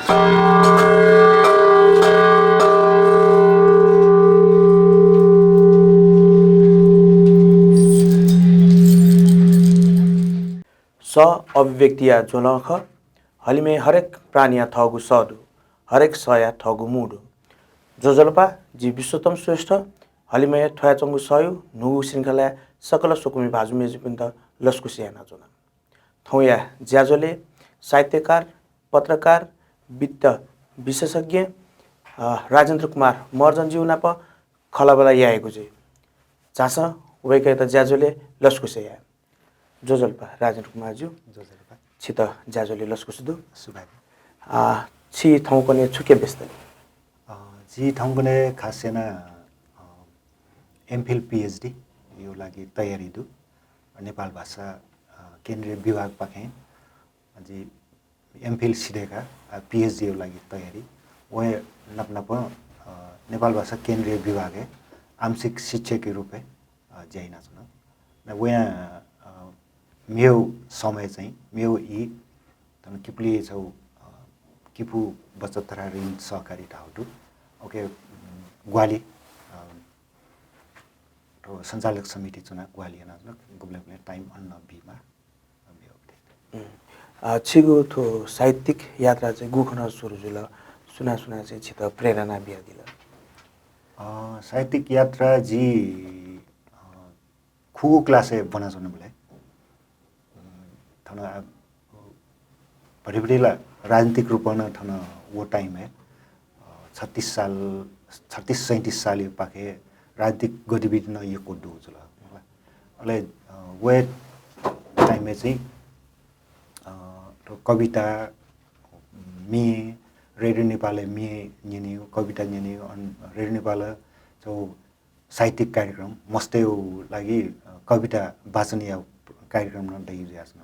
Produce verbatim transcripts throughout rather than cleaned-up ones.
सः अभिव्यक्तिया ज्वलं खः। हलिमय् हरेक प्राणीया थःगु सः दु, हरेक सःया थःगु मू दु। ज्वजलपा, जि विश्वोत्तम श्रेष्ठ, हलिमय् थ्वयाच्वंगु सःयु न्हूगु श्रृंखलाय् सकल स्वकुमि भाजु मय्जुपिन्त लसकुस यानाच्वना। थौंया ज्याझ्वलय् साहित्यकार, पत्रकार, वित्त विशेषज्ञ, अ, राजेन्द्र कुमार महर्जनज्यू नाप खँल्हाबल्हा यायेगु जुइ। झासँ वय्कःयात ज्याझ्वलय् लसकुस याये। ज्वजलपा राजेन्द्र कुमारज्यू। ज्वजलपा। छित ज्याझ्वलय् लसकुस दु। सुभाय्। अ, छि थौंकन्हय् छु के व्यस्त ले? अ, जि थौंकन्हय् खास याना, अ, एमफिल पिएचडी यो लागि तयारी दु। नेपाल भाषा, अ, केन्द्रीय विभागपाखें जि एमफिल सिधय्का, अ, पिएचडी यो लागि तयारी। वहे नाप नाप, अ, नेपाल भाषा केन्द्रीय विभागय् आंशिक शिक्षकया रूपय्, अ, ज्या यानाच्वना। न वयां, अ, मेव समय चाहिँ, मेव ई, थन किपुली छौ, अ, किपु बचत तथा ऋण सहकारी धाउ दु। ओके, उम्, ग्वाहालि, अ, थ्व सञ्चालक समिति च्वना ग्वाहालि यानाच्वना, गुबलें गुबलें time अन बीमाः, अ, मेव। उम्, अ, छिगु थ्व साहित्यिक यात्रा चाहिँ गुखनं सुरु जुल? सुनां सुनां चाहिँ छित प्रेरणा बियादिल? अ, साहित्यिक यात्रा जि, अ, खुगू class-य् ब्वनाच्वनाबलय्, उम्, थन आ, भतिभति ला राजनीतिक रूपं नं थन व time-य्, अ, छत्तीस साल, छत्तीस सैंतीस सालया पाखे राजनीतिक गतिविधि नं यक्व दु जुल। अले, अ, व time-य् चाहिँ, अ, थ्व कविता, म्ये, रेडियो नेपालय् म्ये न्यनेगु, कविता न्यनेगु, अन रेडियो नेपालय् छौ साहित्यिक कार्यक्रम, मस्तय् लागि, अ, कविता वाचनया कार्यक्रम नं दइ जुयाच्वन।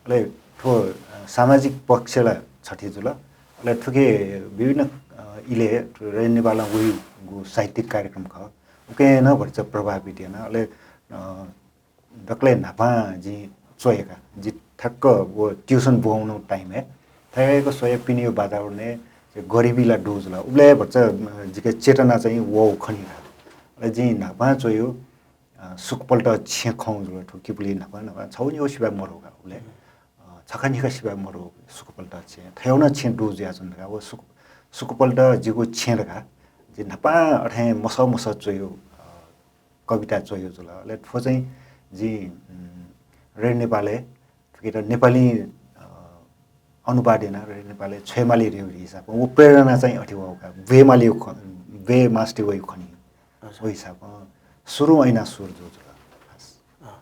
अले थ्व, अ, सामाजिक पक्ष ला छथे जुल। अले थुके विभिन्न, अ, इलय् थ्व रेडियो नेपालं वइगु साहित्यिक कार्यक्रम खः। उके नं भतिचा प्रभावित याना। अले, अ, दकलय् न्हापां जिं च्वय्का, जि ठ्याक्क व tuition ब्वंगु time-य् थ्याक्क स्वया पिनेगु वातावरणय् गरिबी ला दु जुल। उबलय् भचा, अ, जिके चेतना चाहिँ वःगु खनी का। अले जिं न्हापां च्वय्गु, अ, सुकपल्ट छेँ खंगु जुल। थ्व किपुली न्हापां न्हापां छौ निगू सिबय् मरु का उबलय्। अ, छखा निखा सिबय् मरु सुकपल्ट छेँ। थय्गु नं छेँ दु जुयाच्वन धकाः व सुक-, सुकपल्ट जिगु छेँ धकाः जिं न्हापां अथें मसः मसः च्वय्गु, अ, कविता च्वय्गु जुल। अले थ्व चाहिँ जिं, उम्, रेडियो नेपालय् थुकेत नेपाली, अ, अनुवाद यानाः रेडियो नेपालय् छ्वयेमाली धइगु हिसाबं व प्रेरणा चाहिँ अथे वःगु का। ब्वयेमाली ख-, ब्वये मास्ति वइगु खनी। अच्छा। व हिसाबं सुरुं अइना सुरु जू जुल। अ,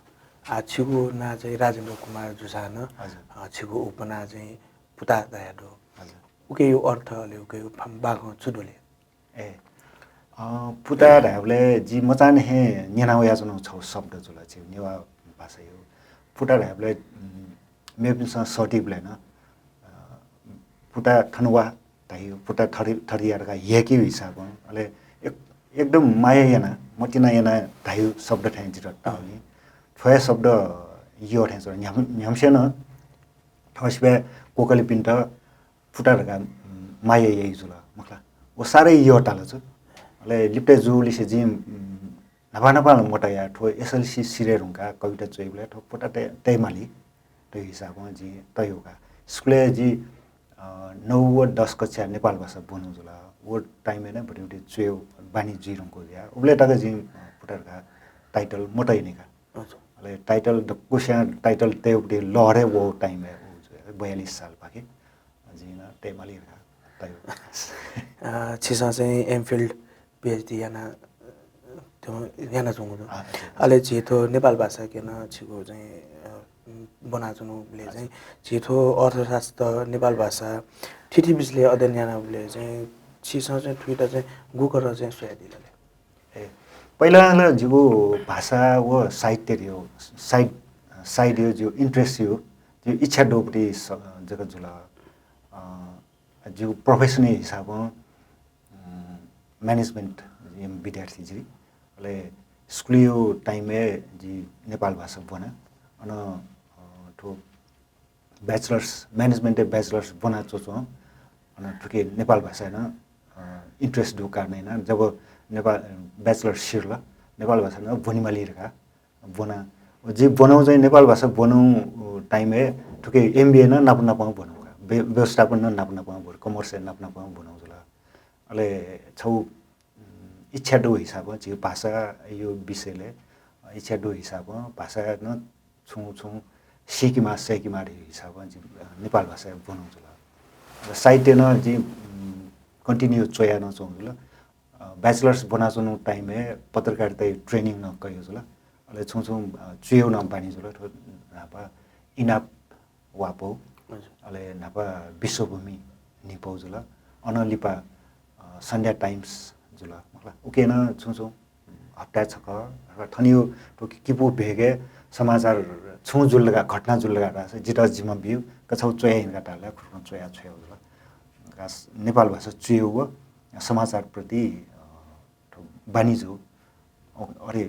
आ, छिगु नां चाहिँ राजेन्द्र कुमार जूसां नं, हजुर। अ, छिगु उपनां चाहिँ पुता धया दु। हजुर। उकेयु अर्थ अले उकेयु फा-, बाखं छु दु ले? ए, अ, पुता धायेबलय् जि मचांनिसें न्यना वयाच्वनागु छगू शब्द जुल, झी नेवाः भाषायु। पुता धायेबलय्, उम्, मेपिन्सं सःतीबलय् नं, अ, पुता थन वा धाइगु, पुता थरि, थरि या धकाः ह्यय्केगु हिसाबं, अले एक-, एकदम माया याना, मतिना याना धाइगु शब्द थें जितः ताःवनी। थ्व हे शब्द यः थें च्वं। न्ह्याम-, न्ह्याम्हसेनं थःसिबय् कोकलेपिन्त पुता धकाः, उम्, माया याइ जुल, मखुला। व साह्रै यःताल छु। अले लिपतय् जूलिसे जिं, उम्, न्हापा न्हापा ला मतया, थ्व एसएलसी सिधये धुंकाः कविता च्वइबलय् थ्व पुता तये, तयेमाली, थ्व हिसाबं जिं तयेगु का। स्कुलय् जि, अ, नौ व दस कक्षा नेपाल भाषा ब्वनागु जुल। व time-य् नं भतिभति च्वयेगु बानी जुइ धुंकूगु जुया। उबलय् तक जिं, अ, पुता धकाः title मतयानि का। अच्छा। अले title दक्वस्यां title तयेगु लहरय् वःगु time-य् उ जुया, बयालिस साल पाखे। जिं नं तयेमाली धकाः तयेगु। अ, छिसं चाहिँ एमफिल पिएचडी याना, अ, त्यो यानाच्वंगु दु। अ, अच्छा, अच्छा। अले झी थ्व नेपाल भाषाके नं छिगु चाहिँ, अ, ब्वनाच्वनाबलय् चाहिँ, अच्छा। झी थ्व अर्थशास्त्र, नेपाल भाषा, थीथी विषयलय् अध्ययन यानाबलय् चाहिँ, छिसं चाहिँ थुइत चाहिँ गुकथं चाहिँ स्वयादिल ले? ए, पहिला ला जिगु भाषा व साहित्य धयो, side, side यो जिगु interest यो, जिगु इच्छा दुपट्टि स-, जक जुल। अ, जिगु profession हिसाबं, उम्, management विद्यार्थी जि। अले स्कुलयो time-य् जि नेपाल भाषा ब्वना। अन, अ, थ्व bachelors, management-य् bachelors ब्वना च्वच्वं। थुके नेपाल भाषाय् नं interest दु कारणं याना जब नेपाल bachelor सिधल, नेपाल भाषा नं ब्वनेमाली धकाः ब्वना। जि ब्वनौ चाहिँ नेपाल भाषा ब्वनौ time य् थुके MBA नं नाप नापं ब्वनौ का। व्य-, व्यवस्थापन नं नाप नापं ब्वनौ, commerce नाप नापं ब्वनौ जुल। अले छौ इच्छा दु हिसाबं झी भाषा यो विषयले इच्छा दु हिसाबं भाषा नं छुं छुं सीकेमा सय्‌केमा धइगु हिसाबं झी नेपाल भाषा ब्वनौ जुल। साहित्य नं झी continue च्वया नं च्वं जुल। Bachelors ब्वनाच्वनु time य् पत्रकारिता training नं कयु जुल। अले छुं छुं च्वयु नं बानी जुल। थ्व न्हापा इनाप वापौ। अले न्हापा विश्वभूमि निपौ जुल। अन लिपा Sunday Times जुल। उके नं छुं छुं हप्ता छक अथवा थनियो थ्व किपु भेगे समाचार छुं जुल लगा, घटना जुल लगा धाःसा जितः जिम्मा बिउ, कछौ च्वया हिंका धाल, खुरुखुरु च्वया छ्वयौ जुल। खास नेपाल भाषा च्वयु व समाचार प्रति बानी जु। अरे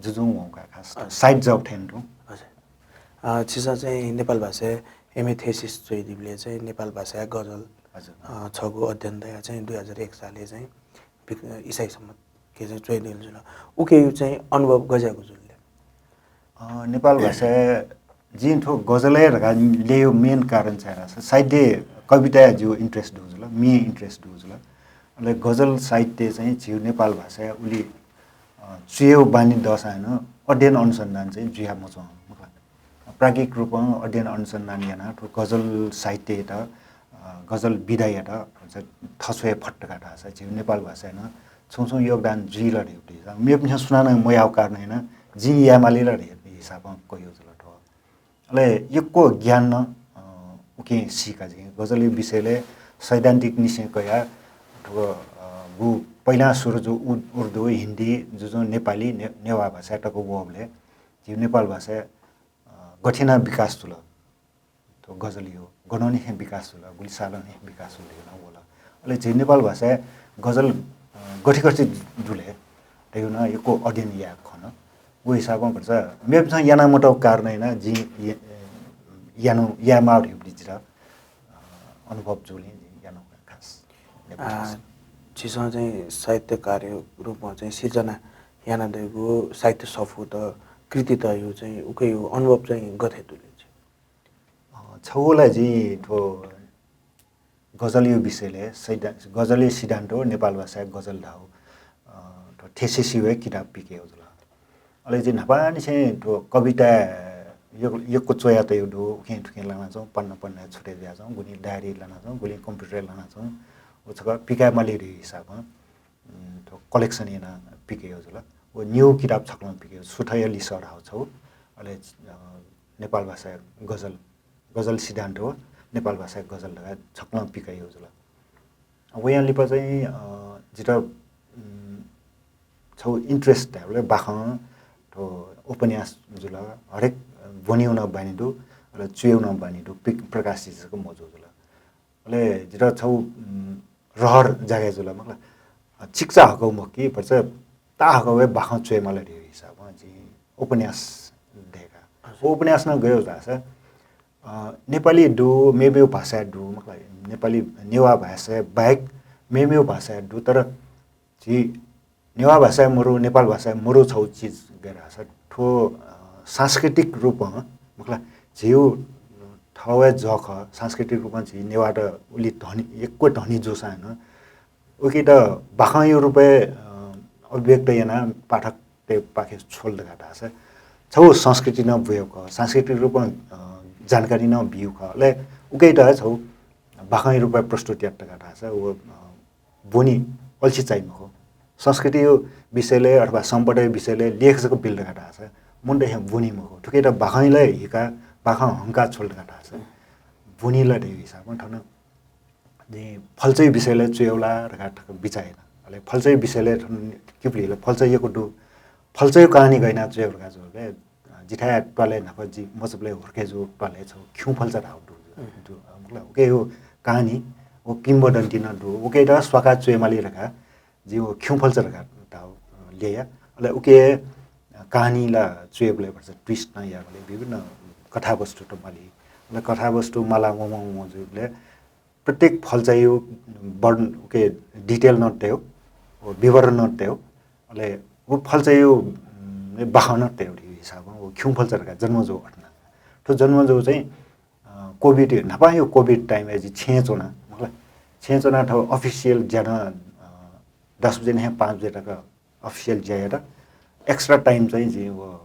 जुजुं वंका खास side job थें तुं। छिसं चाहिँ नेपाल भाषा MA thesis च्वइदिबले चाहिँ नेपाल भाषा गजल छगू अध्ययन दया चाहिँ दुई हजार एक साले चाहिँ इसाई सम्मत के चाहिँ च्वइदिल जुल। उके यु चाहिँ अनुभव गज्यागु जुल ले? नेपाल भाषा जिं थ्व गजलय् धकाः ल्ययु main कारण चाहिँ साहित्य कविताय् जिउ interest दु जुल, मे interest दु जुल। अले गजल साहित्य चाहिँ झिउ नेपाल भाषा उलि च्वयु बानी दसां अध्ययन अनुसन्धान चाहिँ जुया मच्वं। प्राज्ञिक रूपं अध्ययन अनुसन्धान याना थ्व गजल साहित्ययात, गजल विधायात थछ्वये फट्टका धाःसा झिउ नेपाल भाषाय् नं छुं छुं योगदान जुइल धइगु मेपिन्सं सुनानं मयाउ कारणं याना जिं यायेमाली ला धइगु हिसाबं कयु जुल थ्व। अले यक्व ज्ञान नं उके सीका जिं गजलयु विषयले सैद्धान्तिक निसें कया थ्व गु पहिला सुरु जु उर्दू, हिन्दी, जुजुं नेपाली, ने-, नेवाः भाषा तक वबले झिउ नेपाल भाषा गथिना विकास जुल। थ्व गजलयु गनंनिसें विकास जुल, गुलि सालंनिसें विकास जुल धइगु नं वल। अले झिउ नेपाल भाषा गजल गथि गथि जुल धइगु नं यक्व अध्ययन याये खन। व हिसाबं भचा मेपिन्सं याना मतौ कारणं याना जिं यानु यायेमाउ धइगु जितः अनुभव जुलिं जिं यानु खास। झीसं चाहिँ साहित्यकार रूपमा चाहिँ सिर्जना याना दइगु साहित्य सफूत कृतितयु चाहिँ उकेयु अनुभव चाहिँ गथे दुले? छगू ला जिं थ्व गजलयु विषयले सैद्धान्त, गजलयु सिद्धान्त व नेपाल भाषाय् गजल धाउ थ्व thesis यु हे किताब पिकयु जुल। अले जिं न्हापांनिसें थ्व कविता यक्व च्वया तयु दु, उखें थुखें लानाच्वं, पन्ना पन्ना छुटे जुयाच्वं, गुलिं diary लानाच्वं, गुलिं computer लानाच्वं। व छकः पिकायेमाली धइगु हिसाबं थ्व collection याना पिकयु जुल। व निउ किताब छकलं पिकयु, सुथया लिसः धाउ छौ। अले नेपाल भाषा गजल, गजल सिद्धान्त व नेपाल भाषा गजल धकाः छकलं पिकयु जुल। वयां लिपा चाहिँ जितः छौ interest धायेबलय् बाखं थ्व उपन्यास जुल, हरेक ब्वनेयु नं बानी दु, अले च्वयेयु नं बानी दु, प्रकाशित जक मजू जुल। अले जितः छौ रहर जागे जुल मखला। चिकिचा हकौ मखु कि भचा ता हकौ हे बाखं च्वयेमाल धइगु हिसाबं जिं उपन्यास दयेका। व उपन्यास नं गयु धाःसा नेपाली दु, मेमेउ भाषा दु मखला। नेपाली नेवाः भाषा बाहेक मेमेउ भाषा दु, तर झी नेवाः भाषा मरु, नेपाल भाषा मरु छौ चिज गय् धाःसा थ्व सांस्कृतिक रूपं मखला झिउ थौवे जख सांस्कृतिक रूपं झी नेवाःत उलि धनी, यक्व धनी जूसां नं उकित बाखंयु रूपय् अभिव्यक्त याना पाठकतय् पाखे छ्वल धका धाःसा छौ संस्कृति नं बुयु खः, सांस्कृतिक रूपं जानकारी नं बियु खः। अले उकेत छौ बाखंयु रूपय् प्रस्तुत यात धका धाःसा व ब्वनी अल्छि चाइ मखु। संस्कृतियु विषयले अथवा सम्पदायु विषयले लेख जक बिल धका धाःसा मनूत हे ब्वनी मखु। थुकेत बाखंले हिका, बाखं हंका छ्वल धका धाःसा ब्वनी ला धइगु हिसाबं थन जिं फल्चायु विषयले च्वयेउ ला धका थक बिचाः याना। अले फल्चायु विषयले थन किपुलिले फल्चा यक्व दु। फल्चायु कहानी गय् याना च्वयेउ धका जूबले जिथाय् त्वालय् न्हापा जि मचाबलय् हुर्के जू त्वालय् छौ खिउँ फल्चा धाउ दु। उकेयु कहानी व किंवदन्ती नं दु। उकेत स्वाका च्वयेमाली धका जिं व खिउँ फल्चा धका धाउ ल्यया। अले उके कहानी ला च्वयेबलय् भचा twist नं याबलय् विभिन्न कथावस्तुत माली। अले कथावस्तु माला वंवं वं जुबलय् प्रत्येक फल्चायु वर्णन उके detail नं तयेगु, व विवरण नं तयेगु, अले व फल्चाया, उम्, बाखं नं तयेगु हिसाबं व खिउँ फल्चा धकाः जन्म जू घटना। थ्व जन्म जू चाहिँ, अ, COVID, न्हापांया COVID time य् जि छेँय् च्वना, मखुला। छेँय् च्वना थ्व official ज्या नं, अ, दस बजे नं पाँच बजे तक official ज्या यात। Extra time चाहिँ जिं व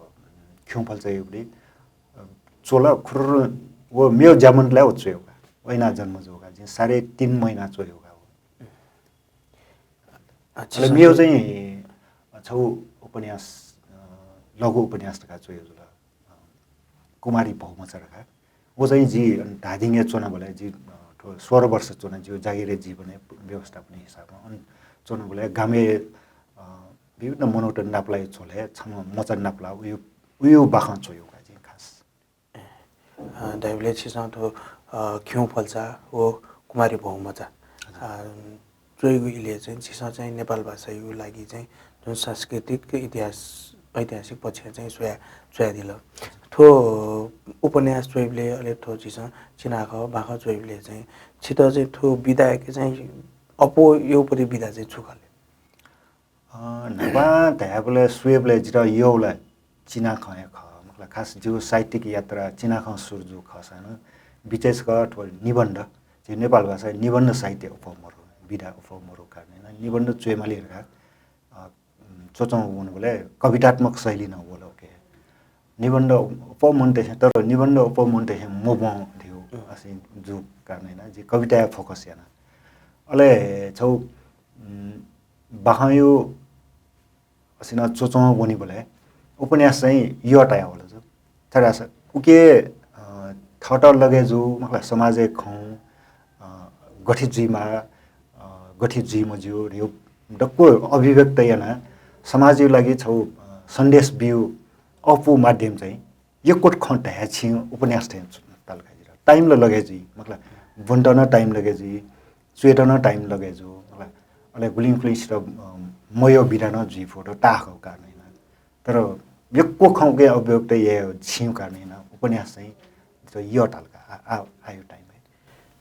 खिउँ फल्चाया उबलय्, अ, च्वल, खुर्र व मेव ज्या मन्तलाय् व च्वयेगु का। वइना जन्म जू का। जिं साढे तीन महिना च्वयेगु का। अच्छा, अले मेव चाहिँ छगू उपन्यास, अ, लघु उपन्यास धकाः च्वयेगु जुल। अ, कुमारी भौमचा धकाः। व चाहिँ जि धादिङय् च्वनाबलय् जि, अ, थ्व सोह्र वर्ष च्वना, जिगु जागिरया जीवनया व्यवस्थापन हिसाबं। अन च्वनाबलय् गामय्, अ, विभिन्न मनूत नापलाः झ्वलय् छम्ह मचा नापलाः उयो, उयो बाखं च्वयेगु का जिं खास। अ, धाइबलय् छिसं थ्व, अ, खिउँ फल्चा व कुमारी भौमचा, अ, च्वयेगु इलय् चाहिँ छिसं चाहिँ नेपाल भाषाया लागि चाहिँ जुन सांस्कृतिक इतिहास, ऐतिहासिक पक्ष चाहिँ स्वया, स्वयादिल। थ्व उपन्यास च्वइबलय् अले थ्व छिसं चिनाखँ, बाखं च्वइबलय् चाहिँ छित चाहिँ थ्व विधाय्‌के चाहिँ अप्वः यःपति विधा चाहिँ छु खः ले? अ, न्हापां धायेबलय् स्वयेबलय् जितः यःगु ला चिनाखँ हे खः। मखुला, खास जिगु साहित्यिक यात्रा चिनाखँ सुरु जू खःसां नं बिचय् छकः थ्व निबन्ध, झी नेपाल भाषाय् निबन्ध साहित्य अप्वः मरु, विधा अप्वः मरु कारणं नं निबन्ध च्वयेमाली धकाः, अ, च्वच्वं वंबलय् कवितात्मक शैली नं वल उके। निबन्ध अप्वः मनूतय्‌सं, तर निबन्ध अप्वः मनूतय्‌सं मब्वं धइगु असिं जू कारणं नं जिं कविताय् focus याना। अले छगू, उम्, बाखंया असिं नं च्वच्वं वनीबलय् उपन्यास चाहिँ यःताया वल जू। छाय्‌धाःसा उके, अ, थःत लगे जू, मखुला, समाजय् खँ, अ, गथे जुइमाः, अ, गथे जुइ मज्यू, धइगु दक्व अभिव्यक्त यानाः समाजया लागि छगू, अ, सन्देश बिउ अप्वः माध्यम चाहिँ यक्व खँ धया छिं उपन्यास थें ताल का जितः। Time ला लगे जुइ, मखुला, ब्वनेत नं time लगे जुइ, च्वयेत नं time लगे जू, मखुला। अले गुलिं गुलिं सित, अ, मयः विधा नं जुइ फुत, ताःहाकःगु कारणं नं। तर यक्व खँ उके अभिव्यक्त याये छिं कारणं नं उपन्यास चाहिँ जितः यःताल का, आ, आ, आयो time हे।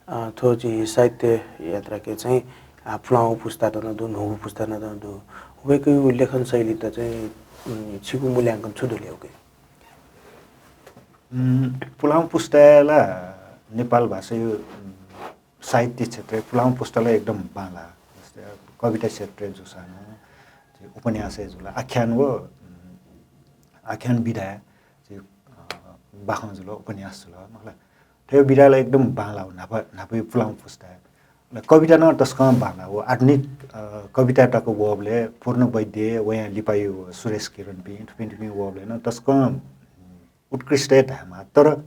अ, थ्व झी साहित्य यात्राके चाहिँ, आ, पुलांगु पुस्तात नं दु, न्हूगु पुस्तात नं दु। उबलय्‌के लेखन शैलीत चाहिँ, उम्, छिगु मूल्यांकन छु दु ले उके? उम्, पुलांगु पुस्ताय् ला नेपाल भाषाया, उम्, साहित्य क्षेत्रय् पुलांगु पुस्ता ला एकदम बांलाः। जस्तै कविता क्षेत्रय् जूसां नं, उपन्यासय् जुल, आख्यान व, उम्, आख्यान विधाय्, अ, बाखं जुल, उपन्यास जुल, मखुला। थ्व विधाय् ला एकदम बांलाः न्हापा, न्हापाया पुलांगु पुस्ताय्। अले कविता नं तसकं बांलाः। व आधुनिक, अ, कविता तक वःबलय् पूर्ण वैद्य, वयां लिपाया सुरेश किरणपिं, थुपिं थुपिं वःबलय् नं तसकं, उम्, उत्कृष्ट हे धायेमाः। तर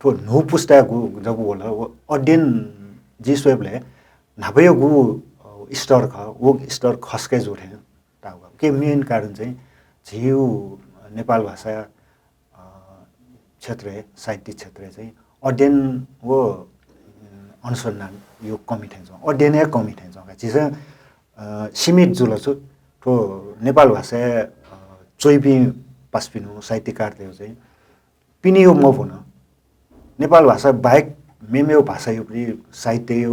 थ्व न्हू पुस्ताय् गु जब वल, व अध्ययन जिं स्वयेबलय् न्हापाया गु, अ, स्तर खः, व स्तर खस्के जू थें ताः का। उके main कारण चाहिँ झीगु नेपाल भाषा, अ, क्षेत्रय्, साहित्य क्षेत्रय् चाहिँ अध्ययन व, अ, अनुसन्धानया कमी थें च्वं, अध्ययनया कमी थें च्वं का। झीसं, अ, सीमित जुल छु, थ्व नेपाल भाषाय्, अ, च्वइपिं पासापिनिगु साहित्यकारतय् चाहिँ पिनेगु मब्वन। नेपाल भाषा बाहेक मेमेगु भाषाया प्रति साहित्यया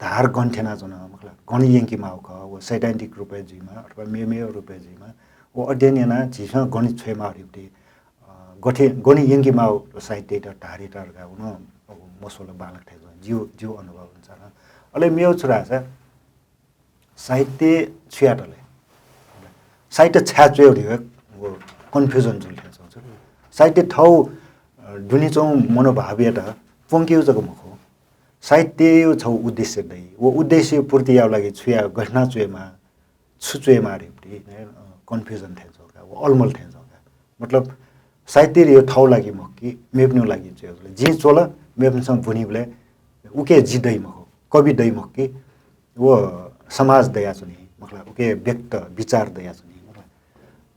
धार गन थ्यनाच्वन, मखुला, गन यंकेमाःगु खः, व सैद्धान्तिक रूपय् जुइमा अथवा मेमेगु रूपय् जुइमा, व अध्ययन यानाः झीसं गन छ्वयेमाःगु प्रति, अ, गथे गन यंकेमाःगु साहित्ययात धार यात धकाः व नं मस्वल बांलाक थें च्वं, जिगु, जिगु अनुभव अनुसार। अले मेगु छु धाःसा साहित्य छु यात ले? साहित्य छाय् च्वयेगु धइगु व confusion जुल थें च्वं छु। साहित्य थःगु, अ, दुने च्वंगु मनोभावयात प्वंकेगु जक मखु। साहित्यया छगू उद्देश्य दइ। व उद्देश्य पूर्ति यायेगु लागि छु याये, गथे याना च्वयेमाः, छु च्वयेमाः धइगु, अ, confusion थें च्वं का, व अलमल थें च्वं का। मतलब, साहित्य धइगु थःगु लागि मखु कि, मेपिनिगु लागि च्वयेगु जुल। जिं च्वल, मेपिन्सं ब्वनीबलय् उके जि दइ मखु, कवि दइ मखु कि, व समाज दयाच्वनी, मखुला, उके व्यक्त विचार दयाच्वनी, मखुला।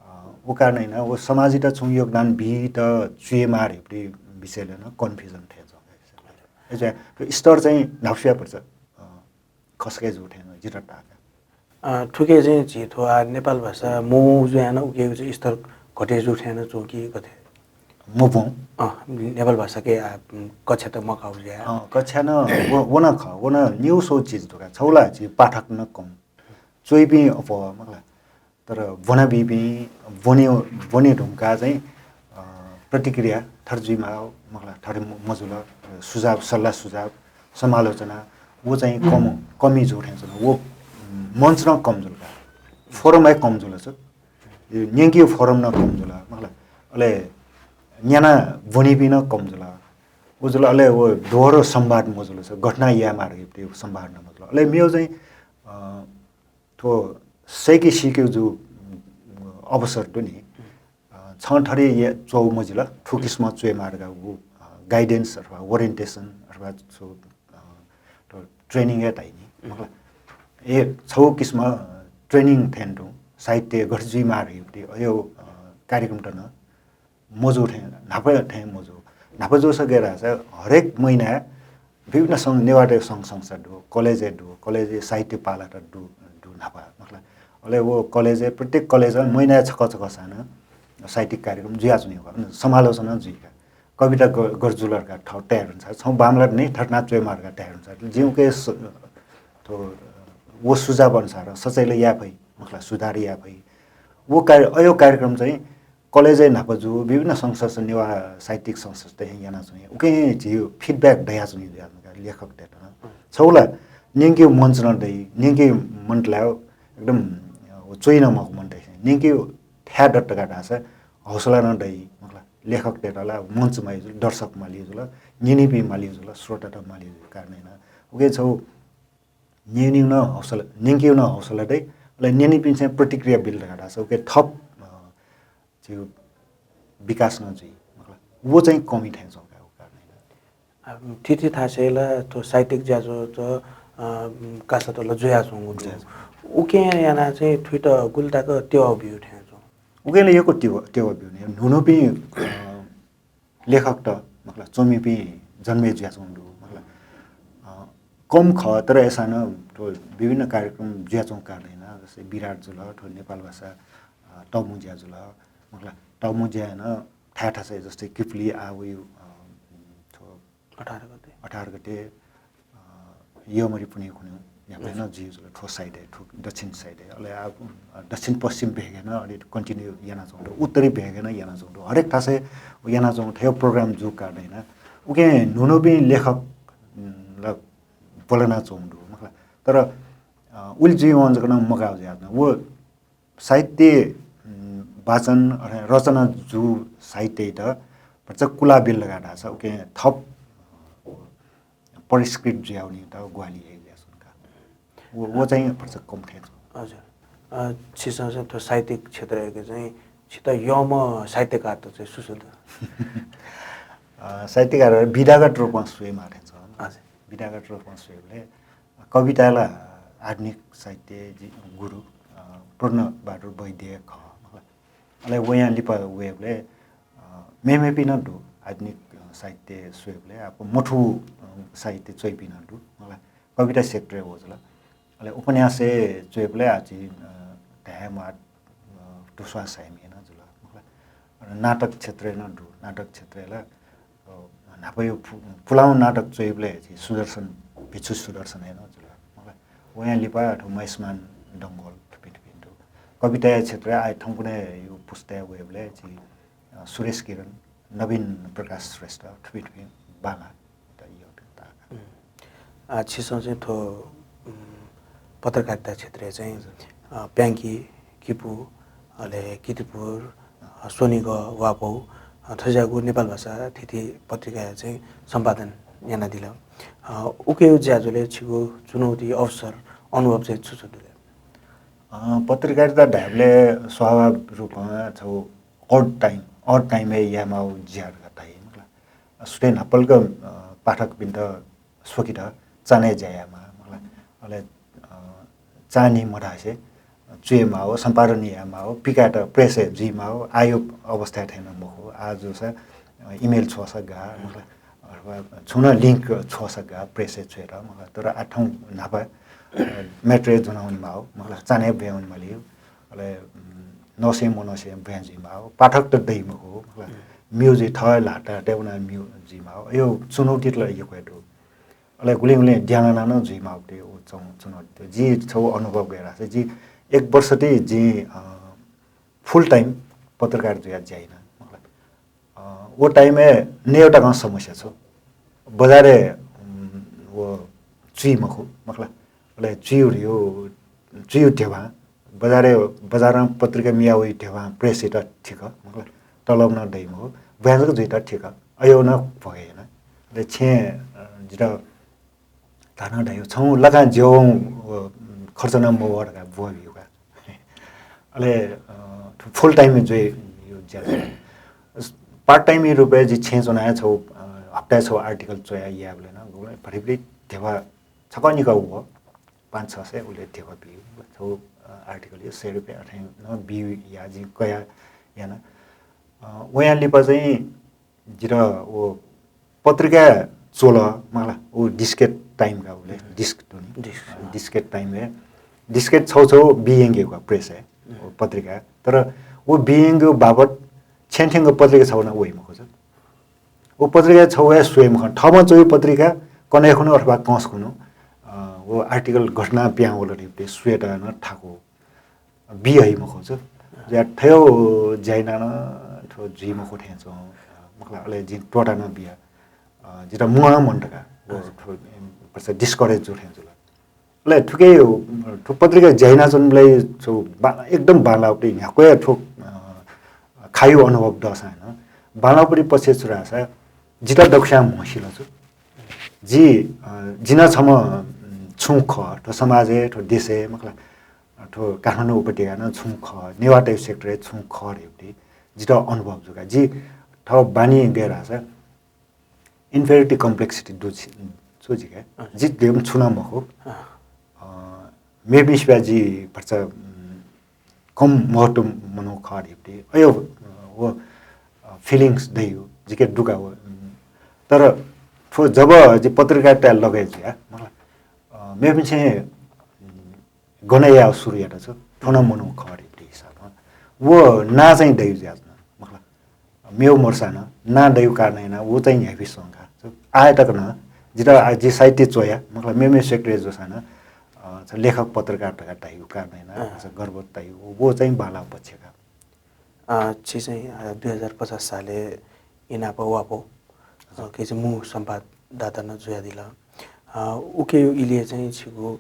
अ, व कारणं यानाः व समाजयात छुं योगदान बीत च्वयेमाः धइगु विषयलय् नं confusion थें च्वं का। अय्‌जुयाः स्तर चाहिँ न्हापा स्वयाः भचा, अ, खस्के जू थें जितः ताः का। अ, थुके चाहिँ झी थ्व आः नेपाल भाषा मू जुयाः नं उके चाहिँ स्तर घटे जू थें नं च्वं कि गथे? मब्वं। अँ, नेपाल भाषाके, आ, कक्षा त मकाउ जुया। अँ, कक्षा न व, व न ख, व न न्यू सौ चिज दुका। छौला झी पाठक न कम। च्वइपिं अप्वः मखला। तर ब्वनाबीपिं, ब्वने, ब्वने धुंका चाहिँ, अ, प्रतिक्रिया थर जुइमा मखला, थर म-, मजुल, सुझाव, सल्लाह सुझाव, समालोचना, व चाहिँ कम, कमी जू थें जुल। व, उम्, मञ्च न कम जुल का। फोरम हे कम जुल छ। यो न्यंकी फोरम न कम जुल, मखला। अले न्याना ब्वनीपिं न कम जुल। उ जुल, अले व दोहोरो संवाद मजुल छ, घटना या मार्ग संवाद न मजुल। अले मेव चाहिँ, अ, थ्व सय्के सीके जु, अ, अवसर दु नि। अ, छं थरी या च्वउ मजिल, थुकिसिम च्वये मार्ग उ, अ, guidance अथवा orientation अथवा छु, अ, थ्व training हे धाइ नि, मखला। ए, छौ किसिम, अ, training थें तुं साहित्य गथे जुइ मार्ग युक्ति अयो, अ, कार्यक्रम त न मजू थें, न्हापा थें मजू। न्हापा जूसा गय् धाःसा हरेक महिना विभिन्न संघ, नेवाःतय् संघ संस्था दु, कलेजय् दु, कलेजय् साहित्य पालात दु, दु न्हापा, मखला। अले व कलेजय्, प्रत्येक कलेजं महिनाय् छकः छकः सानं साहित्यिक कार्यक्रम जुयाच्वनी का, समालोचना जुइ का। कविता ग-, गरजुलर का थः तयार हुन्छार, छौ बामलात नि थटना च्वये मार्ग तयार हुन्छार। जिउके स-, थ्व, व सुझाव अनुसार सचैल या फइ, मखला, सुधार या फइ। व कार्य-, अयो कार्यक्रम चाहिँ कलेजय् न्हापा जू, विभिन्न संस्था, नेवाः साहित्यिक संस्था हे यानाच्वनी। उके झी feedback दयाच्वनी, लेखकतय्त न। छौला न्यंके मञ्च न दइ, न्यंके मञ्च लायो, एकदम, अ, च्वइ न मखु मञ्च दइ। न्यंके थाय् दत का धाःसा हौसला न दइ, मखला। लेखकतय्त ला मञ्च माली जुल, दर्शक माली जुल, न्यनीपिं माली जुल, श्रोतात माली जुल, कारणं न। उके छौ न्यनीउ न हौसला, न्यंकेउ न हौसला दइ, अले न्यनीपिन्सं प्रतिक्रिया बिल धकाः धाःसा उके थप, अ, झीउ विकास न जुइ, मखला। व चाहिँ कमी थें च्वं का, उ कारणं। आ, थीथी थासय् ला थ्व साहित्यिक ज्याझ्वः त, अ, कासा त ला जुयाच्वंगु दु। ज्याझ्वः। उके याना चाहिँ थुइत गुलि तक तेवा ब्यू थें च्वं। उके ला यक्व तेवा, तेवा ब्यू नि। न्हून्हूपिं, अ, लेखकत, मखला, च्वमिपिं जन्मे जुयाच्वंगु दु, मखला। अ, कम खः, तर अय्सां न थ्व विभिन्न कार्यक्रम जुयाच्वंगु कारणं याना, जस्तै विराट जुल, थ्व नेपाल भाषा, अ, तःमुँज्या जुल, मखला, तःमुँज्या याना थाय् थासय् जस्तै किपुली आ वयु, अ, थ्व अठार गते। अठार गते, अ, यमरी पुने खुन्हु न्ह्याबलें न हजुर। जुइ जुल, थ्व side-य्, थ्व दक्षिण side-य्। अले आ, अ, दक्षिण पश्चिम भेगय् न अले continue यानाच्वंगु दु, उत्तरी भेगय् न यानाच्वंगु दु। हरेक थासय् यानाच्वंगु थ्व program जूगु कारणं याना उके न्हून्हूपिं लेखक, उम्, ल ब्वलनाच्वंगु दु, मखला। तर, अ, उलि जुइ वं जक न मगाः जुयाच्वन। व साहित्य, उम्, वाचन, अथे रचना जू साहित्ययात भचा कुला बिल धकाः धाःसा उके थप परिष्कृत जुयावनीत ग्वाहालि याइ जुयाच्वन का। व, व चाहिँ भचा कम थें च्वं। हजुर। अ, छिसं चाहिँ थ्व साहित्यिक क्षेत्रय् चाहिँ छित यःम्ह साहित्यकार त चाहिँ सु सु दु? अ, साहित्यकार विधागत रूपं स्वयेमाः थें च्वं। हजुर। विधागत रूपं स्वयेबलय् कविता ला आधुनिक साहित्य जि गुरु, अ, पूर्ण बहादुर वैद्य खः। अले वयां लिपा वयेबलय्, अ, मेमेपिं नं दु, आधुनिक, अ, साहित्य स्वयेबलय् आः मथू, अ, साहित्य च्वइपिं नं दु। मला कविता क्षेत्रय् व जुल। अले उपन्यासय् च्वयेबलय् आः झी, अ, धाये म्वाः, अ, दुस्वां साय्मि नं जुल। मला नाटक क्षेत्रय् नं दु। नाटक क्षेत्रय् ला, अ, न्हापाया पु-, पुलांगु नाटक च्वइबलय् झी सुदर्शन, भिक्षु सुदर्शन हे नं जुल। मला वयां लिपा थ्व महेशमान डंगोल थुपिं थुपिं दु। कविताया क्षेत्रय् आः थौंकन्हय् यो पुस्ताय् वयेबलय् झी, अ, सुरेश किरण, नवीन प्रकाश श्रेष्ठ थुपिं थुपिं बांलाः। त यो ताका। उम्। आ, छिसं चाहिँ थ्व, उम्, पत्रकारिता क्षेत्रय् चाहिँ, हजुर। अ, प्याङ्की, किपू, अले किर्तिपुर, अ, स्वनिगः, वापौ, अ, थज्याःगु नेपाल भाषा थीथी पत्रिकाय् चाहिँ सम्पादन यानादिल। अ, उके ज्याझ्वलय् छिगु चुनौती, अवसर, अनुभव चाहिँ छु छु दु ले? अ, पत्रकारिता धायेबलय् स्वाभाविक रूपमा छौ odd time, odd time-य् यायेमाःगु ज्या धकाः धाइ। मतलब, सुथय् न्हापालाक, अ, पाठकपिन्त स्वकेत चान्हय् ज्या यायेमाः, मतलब, अले, अ, चान्हि मधासे च्वयेमाः, सम्पादन यायेमाः, पिकायेत press-य् जुइमाः, आः यो अवस्थाय् थें नं मखु। आः जूसा, अ, email छ्वःसा गाः, मतलब, अथवा छुं नं link छ्वःसा गाः, press-य् च्वयेत, मतलब, तर आः थौं न्हापा, अ, metro-य् ज्वनावनेमाः, मतलब, चान्हय् ब्वयावनेमाली। अले, उम्, नसें मनसें ब्वयां जुइमाः। पाठक त दइ मखु, मतलब, म्यू जुइ थः ल्हातय् वनाः म्यू जुइमाः। अयो चुनौती त ला यक्व हे दु। अले गुलिं गुलिं द्यानाना नं जुइमाः उति उ चौ-, चुनौती दु। जि छौ अनुभव गय् धाःसा जि एक वर्ष ति जि, अ, full time पत्रकार जुया ज्या याना। मतलब, अ, व time-य् नयेगु तकं समस्या छु। बजारय्, उम्, व चुइ मखु, मखला। अले चुइ ह्रियो, चुइ ध्यबा, बजारय्, बजारं पत्रिका मिया वइ ध्यबा press-यात ठीक, मखला। तलब नं दइ मखु, ब्वाँय् जक जुइत ठीक, अयो नं भगय् याना। अले छेँ, अ, जितः धानं धायो, छौं लकां ज्यवं, अ, खर्च नं मवः धकाः ब्वः ब्यू का। अले, अ, full time जुइ यो ज्या। Part time रूपय् जि छेँ च्वनाः छौ, अ, हप्ताय् छौ article च्वया यायेबलय् नं गुबलें भरिभरि ध्यबा छकः निकः वः, पाँच छ सय उले ध्यबा बी। छौ, अ, article यो सय रुपियाँ अथें नं बी या जि कया याना। अ, वया लिपा चाहिँ जितः व पत्रिका च्वल, मखला, व डिस्केट time का उले, हम्म। डिस्क दु नि। डिस्क, अँ, अँ। डिस्केट time-य्, डिस्केट छौ छौ बियंगु का press-य्, हम्म। व पत्रिका। तर व बियंगु बापत छेँ थ्यंक पत्रिका छौ नं वइ मखु छ। व पत्रिका छौ हे स्वये मखु। थःम्हं च्वयु पत्रिका कन्हय् खुन्हु अथवा कंस खुन्हु, अ, व article घटना पिहां वल नि, ते स्वयेत नं थाकु। बी हइ मखु छु। ज्या थयौ ज्या याना नं थ्व जुइ मखु थें च्वं। मखला, अले जिं त्वःता नं बिया। अ, जितः म्वाः मन धका। व अच्छा। थ्व, अम, पर्सा discourage जू थें जुल। अले थुके, अ, थ्व पत्रिका ज्या यानाच्वंबलय् छु बा-, एकदम बांलाःपट्टि न्ह्याक्व हे थ्व, अ, खायु अनुभव दःसां नं बांलाःपट्टि पक्ष छु धाःसा जितः दक्वस्यां म्हसिल छु। जि, अ, जि नं छम्ह, अम, छुं खः, थ्व समाजय्, थ्व देशय्, मखला, थ्व काठमाडौं उपत्यका नं छुं खः, नेवाःतय् sector-य् छुं खः धइगु जितः अनुभव जू का। जि थः बानी गय् धाःसा inferiority complex दु छि-, छु जिके। अँ। जि देम छु नं मखु। अँ। अ, मेपिं सिबा जि भचा, उम्, कम महत्व मनू खः धइगु अयो, अ, व, अ, feelings दइगु जिके दु का व, उम्, तर थ्व जब जि पत्रकारिताय् लगय् जुया, मतलब, अ, मेपिन्सं, उम्, गन यायेगु सुरु यात छु, थ्व नं मनू खः धइगु हिसाबं। व नां चाहिँ दइगु जुयाच्वन, मतलब, मेव मरुसा नं, नां दइगु कारणं यानाः व चाहिँ न्ह्याइपुसे च्वं का। आः तक नं, जितः आ-, जि साहित्य च्वया, मतलब, मेमे sector-य् जूसां नं, अ, छ लेखक पत्रकार धकाः धाइगु कारणं यानाः, अँ। छ गर्व धाइगु, व चाहिँ बांलाःगु पक्ष का। अ, छि चाहिँ, अ, दुई हजार पचास सालय् इनाप वापो, अ, हजुर। के चाहिँ मू संवाददाता नं जुयादिल। अ, उके इलय् चाहिँ छिगु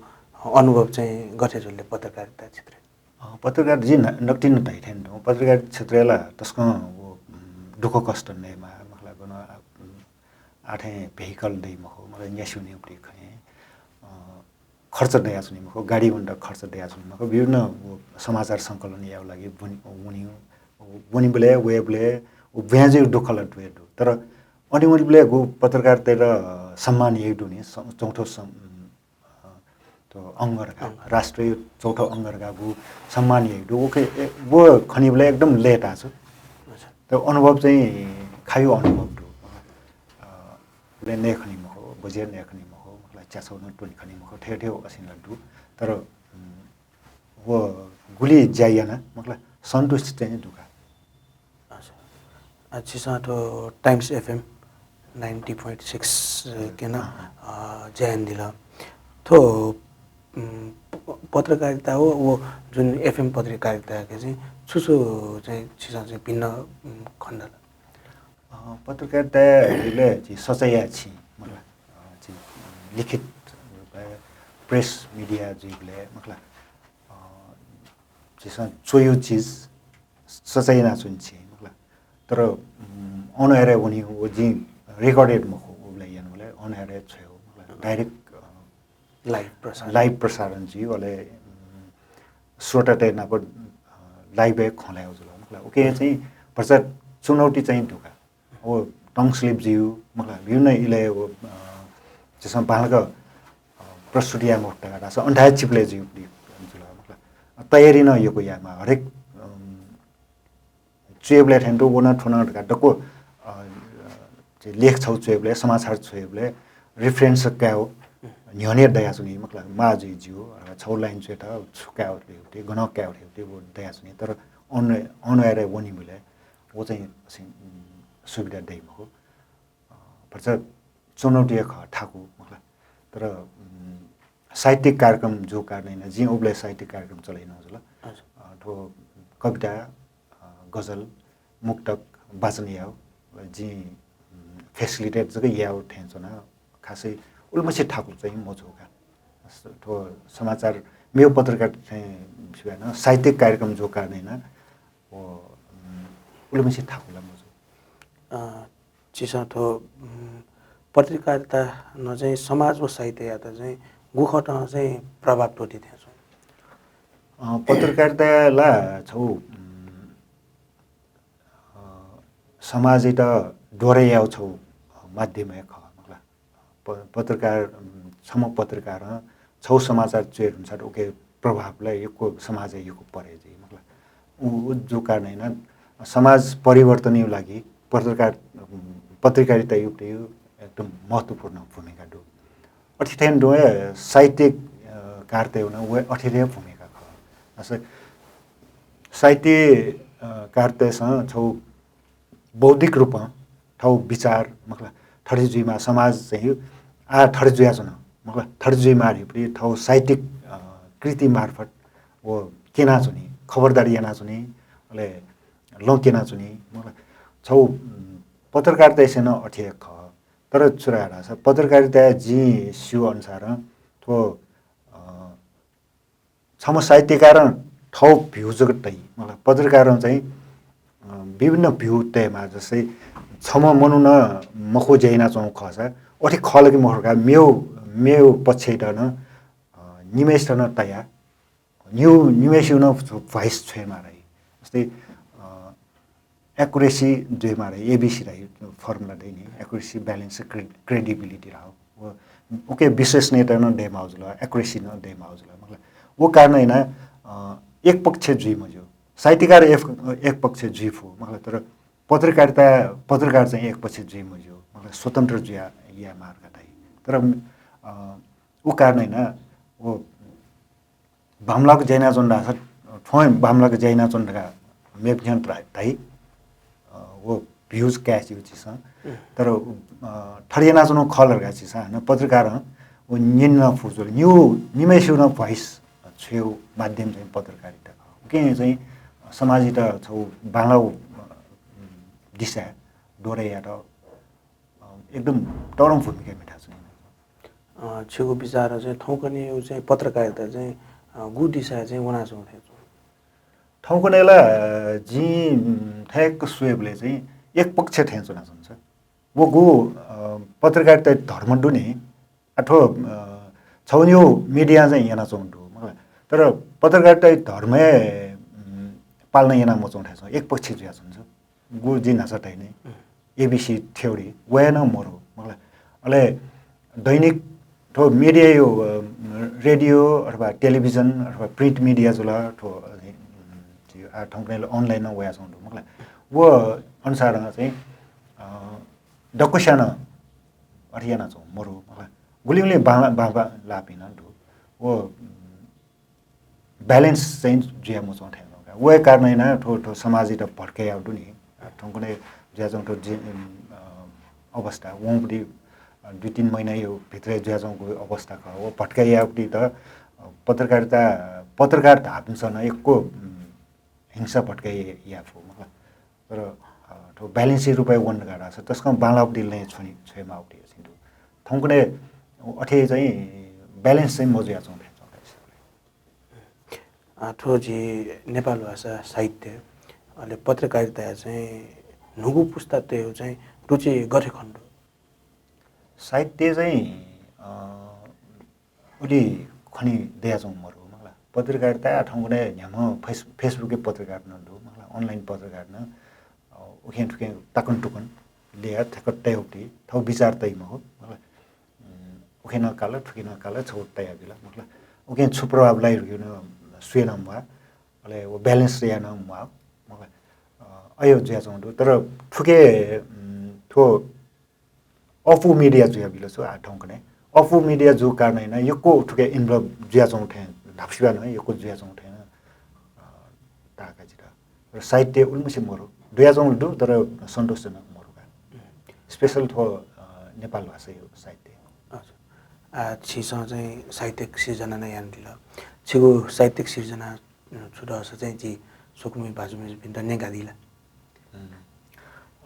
अनुभव चाहिँ गथे जुल पत्रकारिता क्षेत्रय्? अ, पत्रकार जि न-, नकतिनि धइथें तुं पत्रकार क्षेत्रय् ला तसकं व, उम्, दुःख कष्ट नयेमाः, मखला गन, आ, उम्, आथें vehicle दइ मखु, मखला न्यासि वनेगु खँय्, अ, खर्च दयाच्वनी मखु, गाडी वनेत खर्च दयाच्वनी मखु, विभिन्न व समाचार संकलन यायेगु लागि वने-, वने-, वनेबलय्, वयेबलय् व ब्वाँय् जुइगु दुःख ला दु हे दु। तर अथे वनेबलय् गु पत्रकारिताय् सम्मान याइगु दु नि, स-, चौथो सम-, अ, त अंग धकाः, अंग। राष्ट्रिय चौथो अंग धकाः गु सम्मान याइगु दु। उके, ए, व खनीबलय् एकदम लय्ताः छु। अच्छा। त अनुभव चाहिँ खायु अनुभव दु। अ, उबलय् नये खनी मखु, बजे नये खनी मखु, मतलब च्याछौ नं त्वने खनी मखु, थथे थथे असिं ला दु। तर, उम्, व गुलि ज्या याना, मतलब सन्तुष्टि चाहिँ दु का। अच्छा। अ, छिसं थ्व Times F M ninety point six, अ, हजुर। के न, अँ, अँ। अ, ज्या यानादिल। थ्व, उम्, प-, पत्रकारिता हो, व जुन F M पत्रकारिता के चाहिँ छु छु चाहिँ छिसं चाहिँ भिन्न, उम्, खनेदल? अ, पत्रकारिता जुइबलय् झी सच्याया छि, मतलब, अ, झी लिखित रूपय् press media जुइबलय्, मतलब, अ, झीसं च्वयु चिज सच्याइ यानाच्वने छि, मतलब। तर, उम्, on air-य् वनी, व जिं recorded मखु, उबलय् यानाबलय् on air-य् छ्वयु, मतलब, direct, अ, live प्रसारण। Live प्रसारण जुइ, अले, उम्, श्रोतातय् नाप, अ, live-य् खँ ल्हायेगु जुल, मतलब। उके चाहिँ भचा चुनौती चाहिँ दु का। व tongue slip जुइ, मखला, विभिन्न इलय् व, अ, झीसं बांलाक, अ, प्रस्तुति याये मफुत धाःसा अन्धाय् चिपलय् जुइ, जुल, मखला। तयारी नं यक्व यायेमाः, हरेक, अम, च्वयेबलय् थें तुं व नं थ्व नं धकाः दक्व, अ, अ, लेख छौ च्वयेबलय्, समाचार च्वयेबलय् reference कायेगु न्ह्यःने दयाच्वनी, मखला, माः जुइ ज्यू, अ, छौ line च्वयेत छु कायेगु धइगु, गनं कायेगु धइगु, व दयाच्वनी। तर on, on air-य् वनीबलय् व चाहिँ, असिं, उम्, सुविधा दइ मखु। अ, भचा चुनौती हे खः, थाकु मखला। तर, उम्, साहित्यिक कार्यक्रम जू कारणं याना, जिं उबलय् साहित्यिक कार्यक्रम चले यानागु जुल। हजुर। अ, थ्व कविता, अ, गजल, मुक्तक वाचन यायेगु, जिं, उम्, facilitate जक यायेगु थें च्वना, खासै उलिमछि थाकु चाहिँ मजू का। थ्व समाचार मेगु पत्रकार थें सिबें साहित्यिक कार्यक्रम जू कारणं याना, व, उम्, उलिमछि थाकु ला मजू। अ, झीसं थ्व, उम्, पत्रकारिता नं चाहिँ समाज व साहित्ययात चाहिँ गुखतं चाहिँ प्रभाव त्वःती थें च्वं? अ, पत्रकारिता ला छौ, उम्, अ, समाजयात दोहरे यायेगु छौ माध्यम हे खः, मखला। प-, पत्रकार, उम्, छम्ह पत्रकारं छौ समाचार च्वये धुंसां उके प्रभाव ला यक्व समाजय् यक्व परे जुइ, मखला। उ, उ जू कारणं याना समाज परिवर्तनया लागि पत्रकार, उम्, पत्रकारिताया एकदम महत्त्वपूर्ण भूमिका दु। अथे थें तुं हे साहित्यिक, अ, कारतय् नं व अथे थें भूमिका खः। अस-, साहित्य, अ, कारतय्सं छौ बौद्धिक रूपं थौ विचार, मखला, थथे जुइमा समाज चाहिँ आ थथे जुयाच्वन, मखला, थथे जुइमा धइपट्टि थौ साहित्यिक, अ, कृति मार्फत व क्यनाच्वनी, खबरदारी यानाच्वनी, अले लँ क्यनाच्वनी, मखला, छौ, उम्, पत्रकारिताय्सं नं अथे हे खः। तर छु धाःसा पत्रकारिता जिं स्यू अनुसार थ्व, अ, छम्ह साहित्यकारं थौ view जक तइ, मखला, पत्रकारं चाहिँ, अ, विभिन्न view तयेमा, जस्तै छम्ह मनुखं मखु ज्या यानाच्वंगु खःसा अथे खः ला कि मखु का, मेव, मेव पक्षयात नं, अ, निम्हय्सित नं तया, निम्हय्सिगु नं voice छ्वयेमाः धाइ। जस्तै, अ, accuracy जुइमाः धाइ, ABC धाइ formula दइ नि, accuracy, balance, cre-, credibility धाउ। व, उके विश्वसनीयता नं दयेमाः जुल, accuracy नं दयेमाः जुल। मखला, व कारणं याना, अ, एक पक्ष जुइ मज्यू। साहित्यकार एक, एक पक्ष जुइ फु, मखला, तर पत्रकारिता, पत्रकार चाहिँ एक पक्ष जुइ मज्यू, मखला, स्वतन्त्र जुया, यायेमाः का धाइ। तर, अ, उ कारणं याना व बांमलाक ज्या यानाच्वन धाःसा, थ्वं बांमलाक ज्या यानाच्वन धकाः मेपिन्सं धाइ, धाइ, अ, व views काये ज्यू झीसं। उम्। तर, अ, थथे यानाच्वंगु खः ला धकाः झीसं हानं पत्रकारं व न्यने नं फु जुल। निम्हय्सिगु नं voice छ्वयेगु माध्यम चाहिँ पत्रकारिता खः। उकिं चाहिँ समाजयात छौ बांलाःगु, अ, दिशाय् दोहरे यायेत अ, एकदम तःधंगु भूमिका म्हिताच्वनी। अ, छिगु विचारं चाहिँ थौंकन्हय् चाहिँ पत्रकारिता चाहिँ, अ, गु दिशाय् चाहिँ वनाच्वंगु थें च्वं? थौंकन्हय् ला, अ, जिं, उम्, ठ्याक्क स्वयेबलय् चाहिँ एक पक्ष थें च्वनाच्वंगु छ। व गु, अ, पत्रकारिता धर्म दु नि, अथवा, अ, छगू निगू media चाहिँ यानाच्वंगु दु, मखला। तर पत्रकारिता धर्म हे, उम्, पालना याना मच्वंगु थें च्वं, एक पक्ष जुयाच्वंगु छ। गु जिं न्हाचः धाये नि, उम्। ABC theory, व हे नं मरु, मखला। अले दैनिक थ्व media यो, अ, radio अथवा television अथवा print media जुल, थ्व, अ, आ, थौंकन्हय् online नं वयाच्वंगु दु, मखला। व अनुसारं चाहिँ, अ, दक्वस्यां नं अथे यानाच्वंगु मरु, मखला। गुलिं गुलिं बां, बांबांलाःपिं नं दु। व, उम्, balance चाहिँ जुया मच्वं थें च्वं का। व हे कारणं याना थ्व, थ्व समाजयात भत्कायेगु दु नि। आ, थौंकन्हय् जुयाच्वंगु थ्व जि-, अ, अवस्था, वंपट्टि, अ, दुई तीन महिनाया भित्रय् जुयाच्वंगु अवस्था खः। व भत्कायेगुपट्टि त, अ, पत्रकारिता, पत्रकार धाःपिन्सं नं यक्व, उम्, हिंसा भत्कायेगु याये फु, मखला। तर, अ, थ्व balance रूपय् वन धकाः धाःसा तसकं बांलाःगुपट्टि लँय् छ्वने, छ्वयेमाःगुपट्टि हे दु। थौंकन्हय् अथे चाहिँ balance चाहिँ मजुयाच्वंगु थें च्वं का। अ, थ्व झी नेपाल भाषा साहित्य, अले पत्रकारिताय् चाहिँ न्हूगु पुस्तातय् चाहिँ रुचि गथे खन दु? साहित्य चाहिँ, अ, उलि खने दयाच्वंगु मरु, मखला। पत्रकारिता थौंकन्हय् न्ह्याम्ह face-, Facebook-य् पत्रकार नं दु, मखला, online पत्रकार नं, अ, उखें थुखें ताकन तुकन ल्यया थ्याक्क तयागुपट्टि, थःगु विचार तइ मखु, मखला। उम्, उखें नं काल, थुखें नं काल, छगू तयाबिल, मखला। उखें छु प्रभाव लाइ धुंकेगु नं स्वये नं म्वाः, अले व balance याये नं म्वाः, मखला। अ, अय् जुयाच्वंगु दु। तर थुके, उम्, थ्व अःपु media जुयाबिल छु आ थौंकन्हय्। अःपु media जूगु कारणं याना यक्व थुके involve जुयाच्वंगु थें, न्हापा सिबें नं यक्व जुयाच्वंगु थें, अ, ताः का जितः। तर साहित्य उलिमछि मरु। दयाच्वंगु दु, तर सन्तोषजनक मरु का। special थ्व, अ, नेपाल भाषाया साहित्य। हजुर। आ, छिसं चाहिँ साहित्यिक सिर्जना नं यानादिल। छिगु साहित्यिक सिर्जना, अ, छु दःसा चाहिँ जि स्वकुमि भाजु मय्‌जुपिन्त न्यंकादिल। हम्म।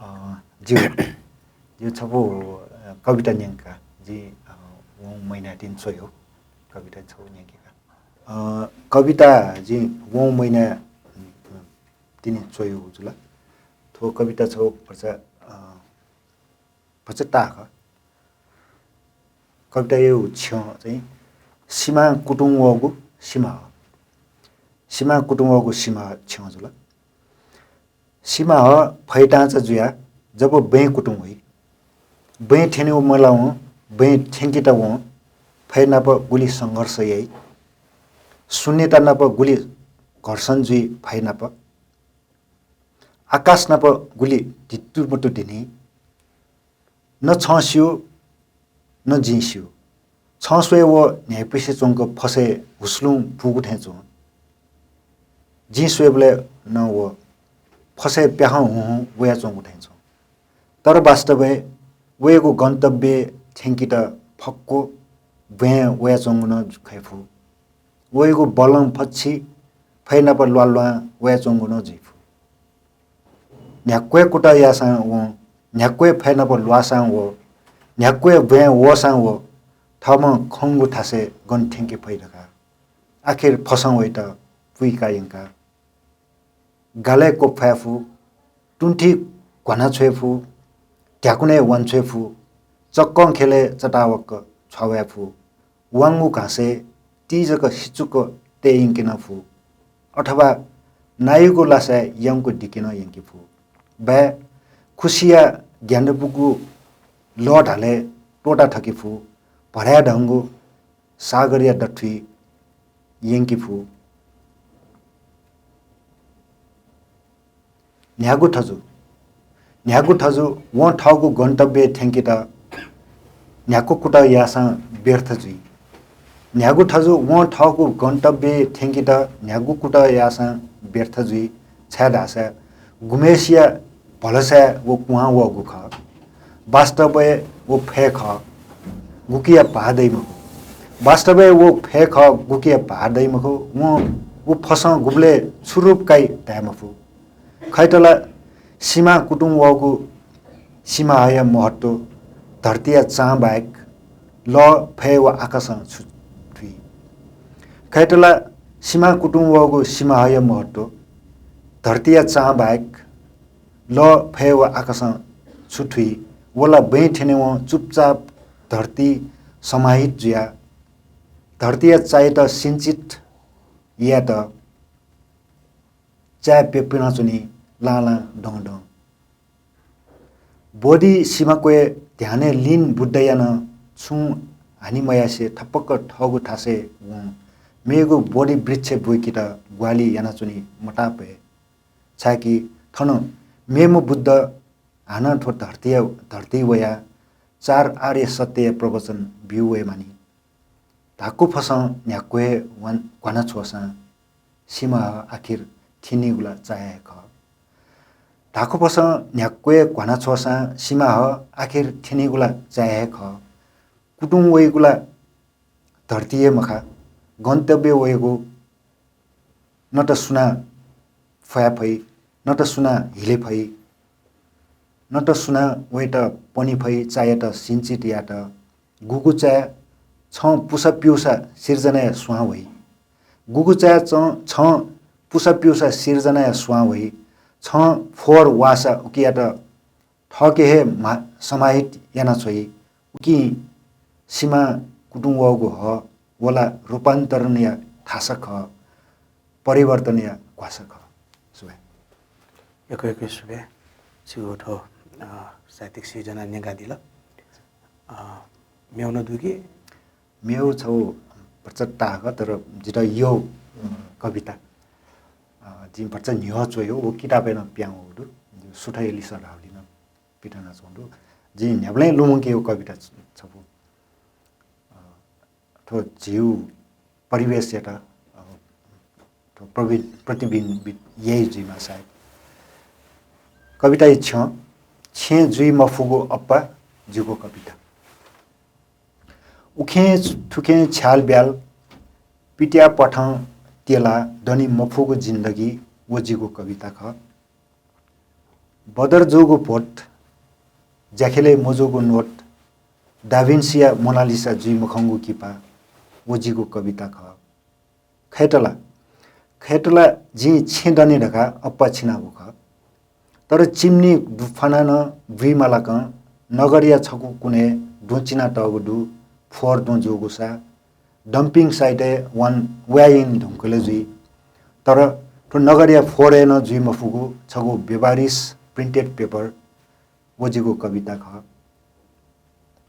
अ, ज्यू। ज्यू, छपु, अ, कविता न्यंका। जि, अ, वं महिना तिनि च्वयो। कविता छपु न्यंकेका। अ, कविता जि वं महिना, अ, तिनि च्वयो जुल। थ्व कविता छपु भचा, अ, भचा ताःक। कविताया छ्यं चाहिँ सिमां कुतुं वःगु सिमाः। सिमां कुतुं वःगु सिमाः छ्यं जुल। सिमाः फैतांचा जुयाः जब बँय् कुतुं वइ। बँय् थ्यनेगु मलावं बँय् थ्यंकेत वं फै नाप गुलि संघर्ष याइ। शून्यता नाप गुलि घर्षण जुइ फै नाप। आकाश नाप गुलि धित्तुमतु धिनी। न छं स्यू, न जिं स्यू। छं स्वये व न्ह्याइपुसे च्वंक फसय् हुस्लुं पूगु थें च्वं। जिं स्वयेबलय् नं व फसय् प्याखं हुँ हुँ वयाच्वंगु थें च्वं। तर वास्तवय् वयागु गन्तव्यय् थ्यंकेत फक्व बँय् वयाच्वंगु नं खये फु। वयागु बलं फच्छि फै नाप ल्वाल्वां वयाच्वंगु नं जुइ फु। न्ह्याक्व हे कुतः याःसां वं, न्ह्याक्व हे फै नाप ल्वाःसां व, न्ह्याक्व हे बँय् वःसां व, थःम्हं खंगु थासय् गन थ्यंके फइ धकाः आखिर फसं वइत पुइका यंका। गालय् क्वफाये फु, तुंथि घ्वाना छ्वये फु, ध्याकुनय् वान छ्वये फु, चक्कं ख्यलय् चतावक्क छ्वावाये फु, वांगु घाँसय् ति जक सिचुक्क तये यंके नं फु, अथवा नायुगु लासाय् यंकु दिके नं यंके फु। बाय् खुसिया ग्यानापुगु लः धालय् त्वःता थके फु, भराय् धंगु सागरया दथुइ यंके फु। न्ह्यागु थजु, न्ह्यागु थजु वं थःगु गन्तव्यय् थ्यंकेत न्ह्याक्व कुतः याःसां व्यर्थ जुइ। न्ह्यागु थजु वं थःगु गन्तव्यय् थ्यंकेत न्ह्याक्व कुतः याःसां व्यर्थ जुइ, छाय्धाःसा गुम्हेसिया भलसाय् व कुहां वःगु खः। वास्तवय् व फय् खः, गुकिया भाः दइ मखु। वास्तवय् व फय् खः, गुकिया भाः दइ मखु। वं व फसं गुबलय् छु रूप काइ धाये मफु। खय्त ला सिमां कुतुं वःगु सिमाहया महत्व धर्तीया चां बाहेक लः, फय् व आकाशं छु थुइ? खय्त ला सिमां कुतुं वःगु सिमाहया महत्व धर्तीया चां बाहेक लः, फय् व आकाशं छु थुइ? व ला बँय् थ्यनेवं चुपचाप धर्ती समाहित जुयाः धर्तीया चायात सिंचित यायेत चाय् प्यपिनाच्वनी लां लां दं दं। बोधि सिमा क्वय् ध्यानय् लीन बुद्धया नं छुं हानि मयासें थपक्क थःगु थासय् वं मेगु बोधि वृक्ष बुइकेत ग्वाहालि यानाच्वनी मतापय्। छाय्कि थन मेम्ह बुद्ध हानं थ्व धर्तीया, धर्तीइ वयाः चार आर्य सत्यया प्रवचन ब्यू वयेमानि। धाक्वफसं न्ह्याक्व हे वान-, घ्वाना छ्वःसां सिमाह आखिर थ्यनीगु ला चाया हे खः। धाक्वफसं न्ह्याक्व हे घ्वाना छ्वःसां सिमाह आखिर थ्यनीगु ला चाया हे खः। कुतुं वइगु ला धर्ती हे मखा, गन्तव्य वइगु न त सुनां फ्वाये फइ, न त सुनां हिले फइ, न त सुनां वयात पने फइ, चायात सिंचित यायेत। गुगु चाय् छं पुसा प्यूसा सिर्जनाया स्वां वइ। गुगु चाय् चं-, छं पुसा प्यूसा सिर्जनाया स्वां वइ। छं फोहोर वाःसा उकियात थःके हे मा-, समाहित याना छ्वइ। उकिं सिमां कुतुं वःगु हः, व ला रूपान्तरणया थासा खः, परिवर्तनया घ्वासा खः। सुभाय्। यक्व यक्व सुभाय्। छिगु थ्व, अ, साहित्यिक सिर्जना न्यंकादिल। अ, मेगु नं दु कि? मेगु छगू भचा ताःक, तर जितः यः, अ, कविता। अ, जिं भचा न्ह्यः च्वयागु, व किताबय् नं पिहां वःगु दु। सुथय् लिसः धाःगुलिं नं पिथनाच्वंगु दु। जिं न्ह्याबलें लुमंकेगु कविता छ-, छपु। अ, थ्व झीगु परिवेशयात, अ, थ्व प्रवि-, प्रतिबिम्बित याइ जुइमाः सायद। कविताया छ्यं, छेँ जुइ मफुगु अप्पा जिगु कविता। उखें थुखें छ्याल ब्याल, पित्या पथं त्यला दनि मफुगु जिन्दगी व जिगु कविता खः। बदर जूगु भोट, ज्याखेलय् मजूगु नोट, डाभिन्सीया मोनालिसा जुइ मखंगु किपा व जिगु कविता खः। खय्‌तला, खय्‌तला जिं छेँ दने धकाः अप्पा छिनागु खः। तर चिम्नी दुफाना नं बुइमालाकं नगरया छकू कुनय् दुँ चिनातःगु दु, फोहोर दुँ जूगुसा dumping site-य् वान वये यने धुंकल जुइ। तर थ्व नगरया फोहोरय् नं जुइ मफुगु छगू बेबारिस printed paper व जिगु कविता खः।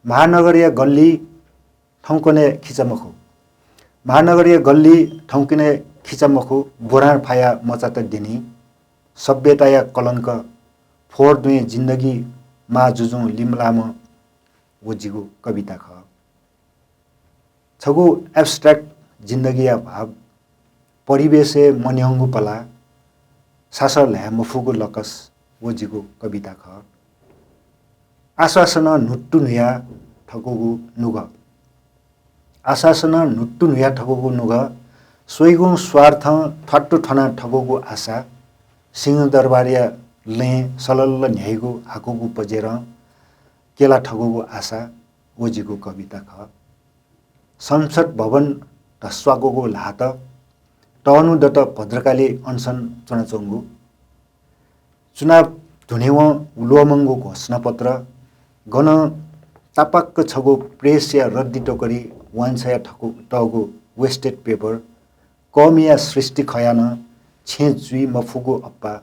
महानगरया गल्ली थौंकन्हय् खिचा मखु। महानगरया गल्ली थौंकन्हय् खिचा मखु, बुरां फाया मचात दिनी। सभ्यताया कलंक, फोहोर दुँया जिन्दगी, मां जुजुं लिमलाम व जिगु कविता खः। छगू abstract जिन्दगीया भाव, परिवेशय् मन्ह्यंगु पला, सासः ल्हाये मफुगु लकस व जिगु कविता खः। आश्वासनं न्हुत्तु न्हुया थकूगु नुगः। आश्वासनं न्हुत्तु न्हुया थकूगु नुगः, स्वइगुं स्वार्थं थ्वात्तु थ्वना थकूगु आशा, सिंहदरबारया लँय् सलल्ल न्ह्याइगु हाकूगु पजेरं क्यला थकूगु आशा व जिगु कविता खः। संसद भवन धस्वाकूगु ल्हात, तःन्हु दत भद्रकाली अनसन च्वनाच्वंगु। चुनाव धुनेवं ल्वःमंगु घोषणापत्र, गनं तापाक्क छगू press-या रद्दी टोकरी वांछ्वया थकू तःगु wasted paper, कःमिया सृष्टि खयाः नं छेँ जुइ मफुगु अप्पा,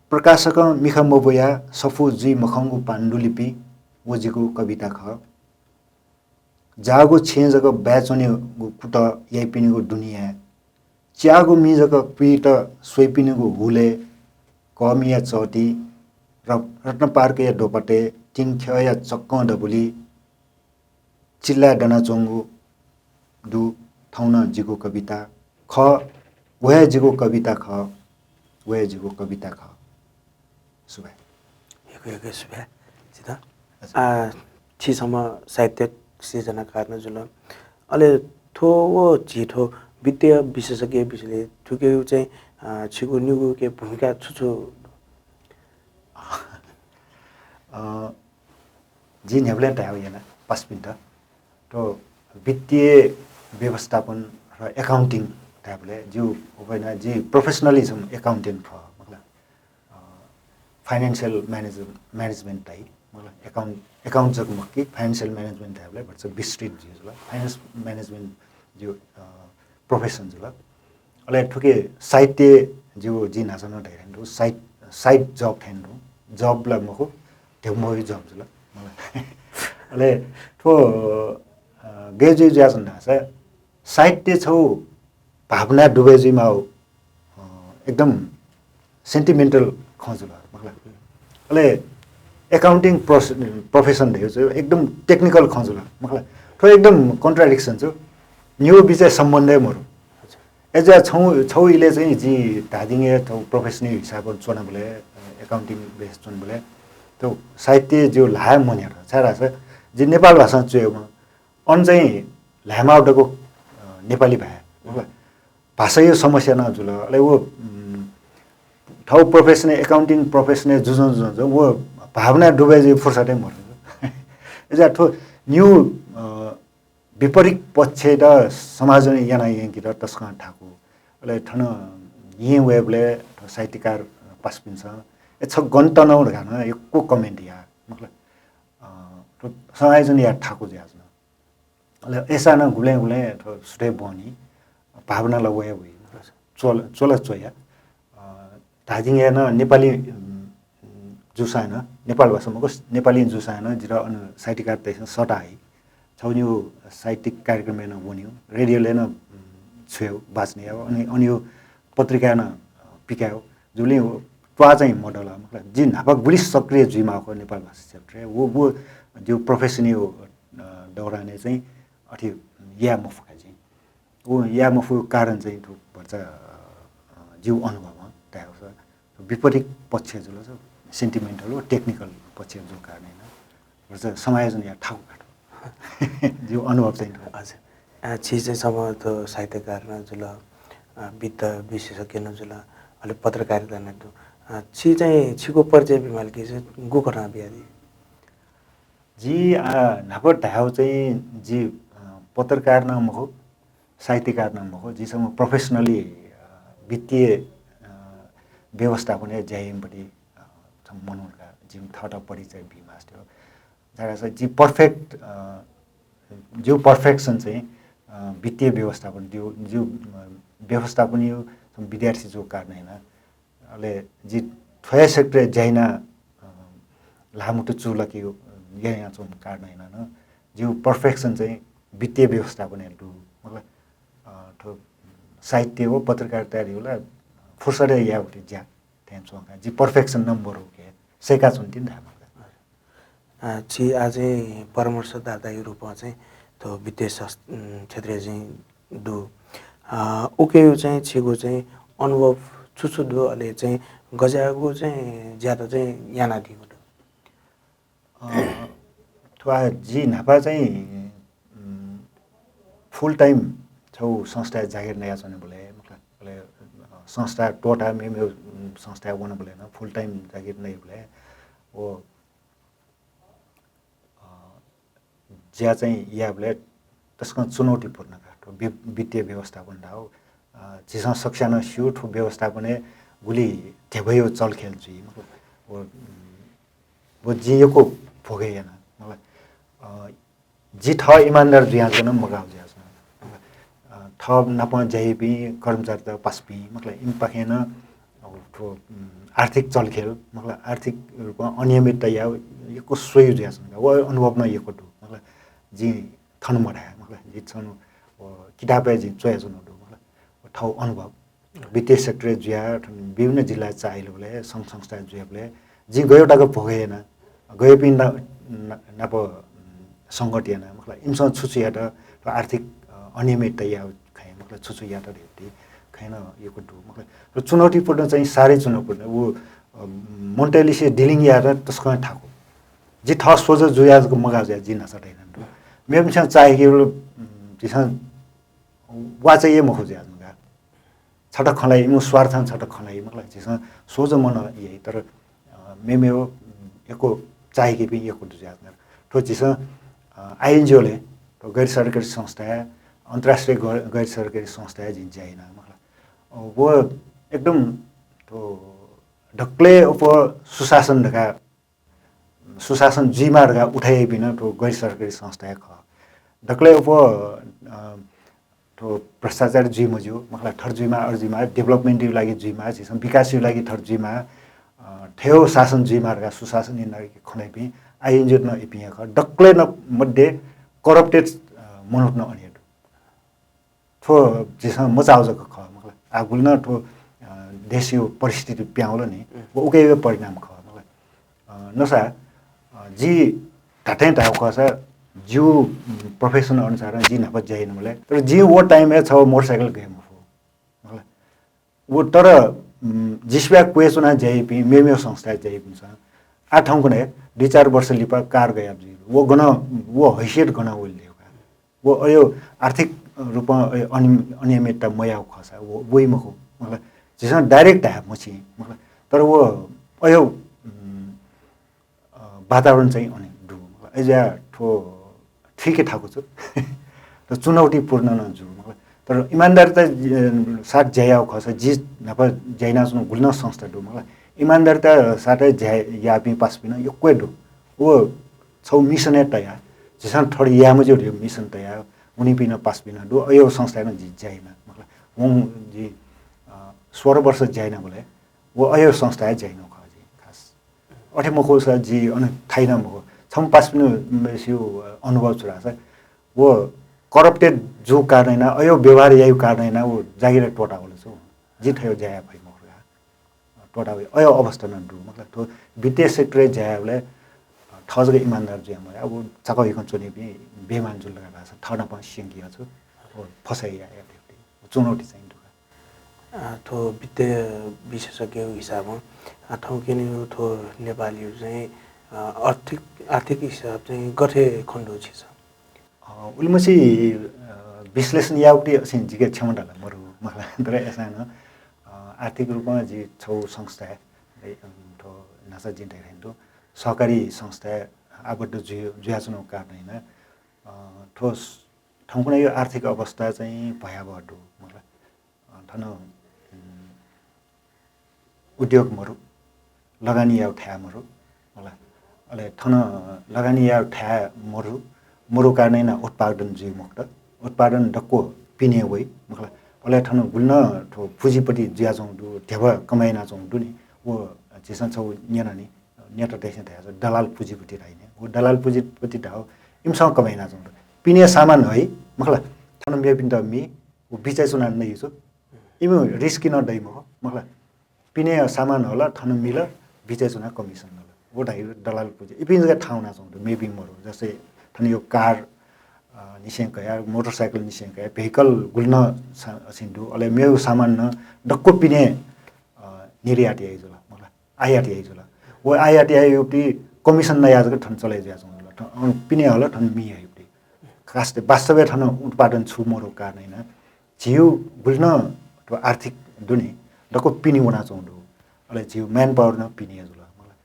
प्रकाशकं मिखा मब्वया सफू जुइ मखंगु पाण्डुलिपि व जिगु कविता खः। जाःगु छेँ जक बाय् च्वनेगु कुतः याइपिनिगु दुनियाँय्, च्याःगु मि जक पुइत स्वइपिनिगु हुलय्, कःमिया चःति र रत्नपार्कया द्वपतय् तिंख्यःया चक्कं दबुली चिल्लाय् दनाच्वंगु दु थौं नं जिगु कविता खः, व हे जिगु कविता खः, व हे जिगु कविता खः। सुभाय्। यक्व यक्व सुभाय् छित। हजुर। आ, छि छम्ह साहित्यिक सिर्जनाकार नं जुल। अले थ्व व झी थ्व वित्तीय विशेषज्ञ विषयले थुके चाहिँ, आ, छिगु निगुके भूमिका छु छु? अ, जिं न्ह्याबलें धायेगु याना पासापिन्त, थ्व वित्तीय व्यवस्थापन र accounting धायेबलय् जिगु उबैना जि professionally छम्ह accountant खः, मखुला। अ, financial manage-, management धाइ, मखुला। Account, account जक मखु कि financial management धायेबलय् भचा विस्तृत जुइ जुल। Finance management जिगु, अ, profession जुल। अले थुके साहित्य जिगु जिं न्हाचः नं धयाथें दु, side, side job थें दु, job ला मखु, ध्यबा मभिइ job जुल। अले थ्व, अ, गय् जुइ जुयाच्वन धाःसा साहित्य छगू भावना डुबय् जुइमाःगु, अ, एकदम sentimental खँ जुल, मखुला। अले accounting प्रोस-, profession धयागु चाहिँ एकदम technical खँ जुल, मखुला। थ्व एकदम contradiction छु, निगू बिचय् सम्बन्धै मरु। अय्‌जुया छौ, छौ इलय् चाहिँ जि धादिङ हे थौ professional हिसाबं च्वनाबलय्, अ, accounting base च्वनाबलय् थौ साहित्य जिगु ल्हाये मन्ह्यात, छाय्‌धाःसा जि नेपाल भाषां च्वयेमा। अन चाहिँ ल्हायेमाःगु दक्व, अ, नेपाली भाय्। भाषाया समस्या नं जुल। अले व, उम्, थौ profession, accounting profession जुजुं जुजुं जुजुं व भावना डुबय् जुइ फुर्सतै मरु। अय्‌जुया थ्व निगू, अ, विपरीत पक्षय् द समाजं याना यंकेत तसकं थाकु। अले थन येँ वयेबलय् थ्व साहित्यकार पासापिन्सं ए छ गन तनौ धकाः नं यक्व comment या, मखुला, अ, थ्व समायोजन या थाकु जुयाच्वन। अले अय्‌सां नं गुबलें गुबलें थ्व सुथय् बहनी भावना ला वये वइ। च्वल, च्वला च्वया। अ, धादिङ हे नं नेपाली, उम्, जूसां नं, नेपाल भाषा मखु, नेपाली जूसां नं जितः अन साहित्यकारतय्‌सं सःता हइ। छौ निगू साहित्यिक कार्यक्रमय् नं वनेगु, रेडियोलय् नं, उम्, छ्वयेगु, वाचन यायेगु, अनि, अनि यो पत्रिकाय् नं, अ, पिकायेगु। जुलिं व त्वाः चाहिँ मदल, मखुला। जि न्हापा गुलि सक्रिय जुइमाःगु नेपाल भाषा क्षेत्रय्, व, व जिगु profession-या, अ, दौरानय् चाहिँ अथे याये मफुका जिं। व याये मफुगु कारण चाहिँ थ्व भचा, अ, जिगु अनुभवं धायेगु छ। विपरीत पक्ष जुल छ। sentimental व technical पक्षय् जू कारणं याना। र चाहिँ समायोजन याये थाकु काटो। जिगु अनुभव चाहिँ थ्व। हजुर। आ, छि चाहिँ सम्भवतः साहित्यकार नं जुल, आ, विद्या विशेषज्ञ नं जुल, अले पत्रकारिता नं दु। आ, छि चाहिँ छिगु परिचय बीमाल कि चाहिँ गुकथं बियादी? जि, आ, न्हापा धायेगु चाहिँ जि, आ, पत्रकार नं मखु, साहित्यकार नं मखु, जि छम्ह professionally, आ, वित्तीय, आ, व्यवस्थापनय् ज्या याइम्ह पट्टि, आ, छम्ह मनू का, जिं थःत परिचय बीमास्ति हो। झाकासा जि perfect, अ, जिगु perfection चाहिँ, अ, वित्तीय व्यवस्थापन, जिगु, जिगु, अ, व्यवस्थापनया विद्यार्थी जूगु कारणं याना। अले जि थ्व हे sector-य् ज्या याना, अ, ल्हाःमतुं चूलाकेगु, अ, ज्या यानाच्वंगु कारणं याना नं जिगु perfection चाहिँ वित्तीय व्यवस्थापनय् दु। मतलब, अ, थ्व साहित्य व पत्रकारिता धइगु ला फुर्सदय् यायेगु ज्या थें च्वं का। जि perfection number हो के, सय्‌का च्वंतिनि धायेमाल का। अ, छि आः चाहिँ परामर्शदाताया रूपं चाहिँ थ्व वित्तीय सं-, उम्, क्षेत्रय् चाहिँ दु। अ, उकिया चाहिँ छिगु चाहिँ अनुभव छु छु दु, अले चाहिँ गज्याःगु चाहिँ ज्यात चाहिँ यानादीगु दु? अ, थ्व जि न्हापा चाहिँ, उम्, full time छगू संस्थाय् जागिर नयाच्वनेबलय्, मतलब, अले, अ, संस्था त्वःता मेमेगु, उम्, संस्थाय् वनेबलय् नं full time जागिर नइबलय् व, अ, ज्या चाहिँ यायेबलय् तसकं चुनौतीपूर्ण का। थ्व वि-, वित्तीय व्यवस्थापन धाःगु, अ, झीसं सकस्यां नं स्यू, थ्व व्यवस्थापनय् गुलि ध्यबाया चलखेल जुइ। मतलब, व, व जिं यक्व भोगे याना। मतलब, अ, जि थः इमानदार जुयां जक नं मगाः जुयाच्वना। मतलब, अ, थः नाप ज्या याइपिं कर्मचारीत पासापिं, मतलब, इमिपाखें नं, अ, थ्व, उम्, आर्थिक चलखेल, मतलब, आर्थिक रूपं अनियमितता याः यक्व स्वया जुयाच्वना। व अनुभव नं यक्व दु। मतलब, जिं थन मधाये, मतलब, जि छन्हु, अ, किताबय् जिं च्वयाच्वनागु दु, मतलब, थःगु अनुभव। वित्तीय sector-य् जुयाः थन विभिन्न जिल्लाय् चाःहिलाबलय्, संघ संस्थाय् जुयाबलय् जिं गय् तक भोगे याना, गय्‌पिं ना-, ना-, नाप, उम्, संगत याना, मतलब, इमिसं छु छु यात, थ्व आर्थिक, अ, अनियमितता याः खँय्, मतलब, छु छु यात धइगु खँय् नं यक्व दु, मतलब, र चुनौतीपूर्ण चाहिँ साह्रै चुनौतीपूर्ण। व, अ, मनूतय्‌लिसे dealing यायेत तसकं थाकु। जि थः सोझो जुयाः जक मगाः जुयाः जिं न्हाचः धयाथें दु। मेम्हय्‌सिनं चाःहिकेबलय्, उम्, झीसं वाः चाहिँ हे मखु जुयाच्वना का। छता खँ ल्हाइ, इमिगु स्वार्थं छता खँ ल्हाइ, मतलब, झीसं सोझो मनं याइ, तर, अ, मेमेगु, उम्, यक्व चाःहिकेपिं यक्व दु जुयाच्वना। थ्व झीसं, अ, INGO-लय्, थ्व गैर सरकारी संस्था, अन्तर्राष्ट्रिय ग-, गैर सरकारी संस्था जिं ज्या याना, मतलब, अ, व एकदम थ्व दकलय् अप्वः सुशासन धकाः सुशासन जुइमाः धकाः उठे याइपिं नं थ्व गैर सरकारी संस्था हे खः। दकलय् अप्वः, अ, थ्व भ्रष्टाचार जुइ मज्यू, मखुला, थथे जुइमाः, अथे जुइमाः, development-या लागि जुइमाः, झीसं विकासया लागि थथे जुइमाः, अ, थथे शासन जुइमाः धकाः सुशासन यानाः खँ ल्हाइपिं INGO नं इपिं हे खः। दकलय् नं मध्ये corrupted, अ, मनूत नं अन हे दु। थ्व झीसं मचाःगु जक खः, मखुला। आः गुलि नं थ्व, अ, देशया परिस्थिति पिहां वल नि, उम्। व उकिया परिणाम खः, मखुला। अ, नसा, अ, जि धात्थें धायेगु खःसा, जिगु, उम्, profession अनुसारं जिं न्हापा ज्या यानाबलय्, तर जिं व time-य् छगू motorcycle गये मफु, मखुला। व तर, उम्, जि सिबय् क्वय् च्वनाः ज्या याइपिं, मेमेगु संस्थाय् ज्या याइपिन्सं आः थौंकन्हय् दुई चार वर्ष लिपा car गयाः जुइ। व गन, व हैसियत गन वल धइगु का। व अय् आर्थिक रूपं अय् अनि-, अनियमितता मयाःगु खःसा व वइ मखु। मतलब, झीसं direct धाये मछि। मतलब, तर व अय्, उम्, अ, वातावरण चाहिँ अन दु। मतलब, अय् जुयाः थ्व ठीक हे थाकु छु। तर चुनौतीपूर्ण नं जू। मतलब, तर इमानदारिता, अ, साथ ज्या याःगु खःसा जि न्हापा ज्या यानाच्वनागु गुलि नं संस्था दु। मतलब, इमानदारिता साथ ज्या याःपिं पासापिं नं यक्व हे दु। व छगू mission-य् तयाः, झीसं थथे याये मज्यू धइगु mission तयाः वनीपिं नं पासापिं नं दु। अय् संस्थाय् नं जि ज्या याना। मतलब, वं जि, अ, सोह्र वर्ष ज्या यानाबलय् व अय् संस्थाय् ज्या यानागु खः जि खास। अथे मखुसा जि अन थाइ नं मखु। छम्ह पासापिनिगु अनुभव छु धाःसा, व corrupted जूगु कारणं यानाः, अय् व्यवहार याइगु कारणं यानाः व जागिर त्वःता वल छु। जि थथे ज्या याये फइ मखु का। त्वःता वइ। अय् अवस्था नं दु। मतलब, थ्व वित्तीय sector-य् ज्या यायेबलय् थः जक इमानदार जुयाः मज्यू। अब चाकःहिकं च्वनीपिं बेइमान जुल धकाः धाःसा थः नाप स्यंकी छु। व फसय् या, या, या, चुनौती चाहिँ दु का। अ, थ्व वित्तीय विशेषज्ञ हिसाबं, अ, थौंकन्हय् थ्व नेपालय् चाहिँ, अ, आर्थिक, आर्थिक हिसाब चाहिँ गथे खने दु छिसं? अ, उलिमछि, अ, विश्लेषण यायेगु ति असिं जिके क्षमता ला मरु, मखु ला, तर अय्सां नं, अ, आर्थिक रूपं जि छौ संस्था, ए, अम, थ्व न्हाचा जिं धयाथें थ्व सहकारी संस्था आबद्ध जुइ-, जुयाच्वनागु कारणं यानाः, अ, थ्व स-, थौंकन्हय् आर्थिक अवस्था चाहिँ भयावह दु, मखु ला। अ, थन, उम्, उद्योग मरु, लगानी यायेगु थाय् मरु, मखु ला। अले थन लगानी यायेगु थाय् मरु, मरु कारणं यानाः उत्पादन जुइ मखुत, उत्पादन दक्व पिने वइ, मखु ला। अले थन गुलि नं थ्व पुँजीपति जुयाच्वंगु दु, ध्यबा कमाइ यानाच्वंगु दु नि, व झीसं छौ न्यना नि, नेतातय्सं धयाच्वं दलाल पुँजीपति धाइ नि, व दलाल पुँजीपति धाःगु इमिसं कमाइ यानाच्वंगु दु। पिने सामान हइ, मखु ला, थन मेपिन्त मी, व बिचय् च्वनाः नइ छु। इमिगु risk नं दइ मखु, मखु ला। पिने सामान हल, थन मिल, बिचय् च्वनाः commission हल। व धाइ दलाल पुँजी। इपिं जक थाहां वनाच्वंगु दु, मेपिं मरु। जस्तै थन यो car, अ, निसें कयाः, motorcycle निसें कयाः, vehicle गुलि नं सा-, असिं दु। अले मेगु सामान नं दक्व पिने, अ, निर्यात याइ जुल, मखु ला। आयात याइ जुल। व आयात याइगुति commission नयाः जक थन चले जुयाच्वंगु जुल। थन, अ, पिने हल, थन मी हइगुति। खास वास्तवय् थन उत्पादन छु मरु कारणं यानाः झीगु गुलि नं थ्व आर्थिक दुने दक्व पिने वनाच्वंगु दु। अले झीगु manpower नं पिने जुल। मखु ला,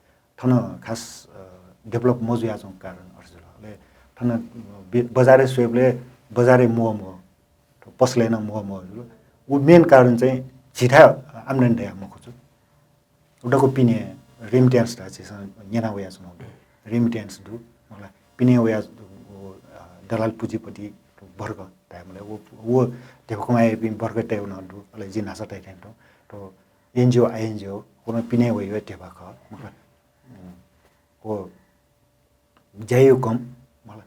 थन खास, अ, develop मजुयाच्वंगु कारण अथे जुल। अले थन, अ, बे-, बजारय् स्वयेबलय् बजारय् म्वः म्वः, थ्व पसलय् नं म्वः म्वः जुल। व main कारण चाहिँ झीथाय् आम्दानी दया मखु छु। व दक्व पिने remittance धाः झीसं न्यना वयाच्वनागु दु। Remittance दु, मखु ला, पिने वया, व, अ, दलाल पुँजीपति वर्ग धायेमाल, व, व ध्यबा कमाइ याइपिं वर्गतय् नं दु, अले जिं न्हाचा धयाथें थ्व, थ्व NGO, INGO, व नं पिने वइ व ध्यबा खः, मखु ला। उम्, व ज्यायु कम, मखु ला,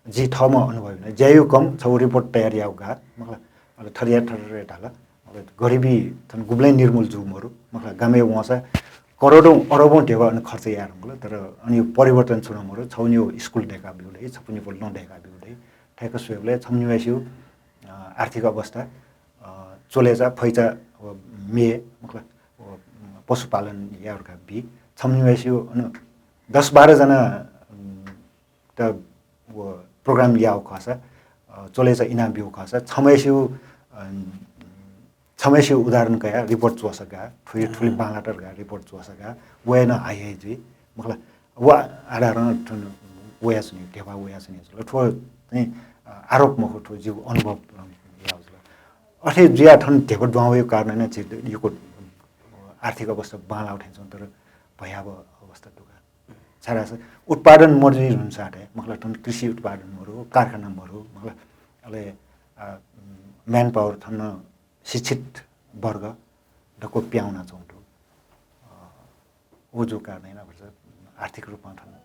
जि थःम्हं अनुभव याना। ज्यायु कम, छौ report तयार यायेगु गाः, मखु ला, अले थथे याये, थथे याये धाल। अले गरिबी थन गुबलें निर्मूल जू मरु, मखु ला, गामय् वंसा करोडौं अरबौं ध्यबा अन खर्च याये धुंकल, तर अन यो परिवर्तन छु नं मरु। छौ निगू school दय्का ब्यू दइ, छपु निपु लँ दय्का ब्यू दइ। थय्क स्वयेबलय् छम्ह निम्हय्सिगु, अ, आर्थिक अवस्था, अ, च्वलेचा, फैचा, व मे, मखु ला, व पशुपालन याये धुंकाः बी। छम्ह निम्हय्सिगु अन दस बाह्र जना, उम्, त व program याःगु खःसा, अ, च्वलेचा इना ब्यूगु खःसा, छम्हय्सिगु, अ, छम्हय्सिगु उदाहरण कयाः report च्वःसा गाः, थुलि, थुलि अँ। बांलात धकाः report च्वःसा गाः, वय् नं हाइ हाइ जुइ, मखु ला। व आधारं थन वयाच्वनी, ध्यबा वयाच्वनी जुल। थ्व चाहिँ, अ, आरोप मखु, थ्व जिगु अनुभव, अ, याःगु जुल। अथे जुयाः थन ध्यबा दुहां वइगु कारणं यानाः झी यक्व आर्थिक अवस्था बांलाः थें च्वं, तर भयावह अवस्था दु का। छाय्धाःसा उत्पादन मजुइ धुंसाथं, मखु ला, थन कृषि उत्पादन मरु, कारखाना मरु, मखु ला, अले, अ, manpower थन शिक्षित वर्ग दक्व पिहां वनाच्वंगु दु। अ, व जूगु कारणं यानाः भचा आर्थिक रूपं थन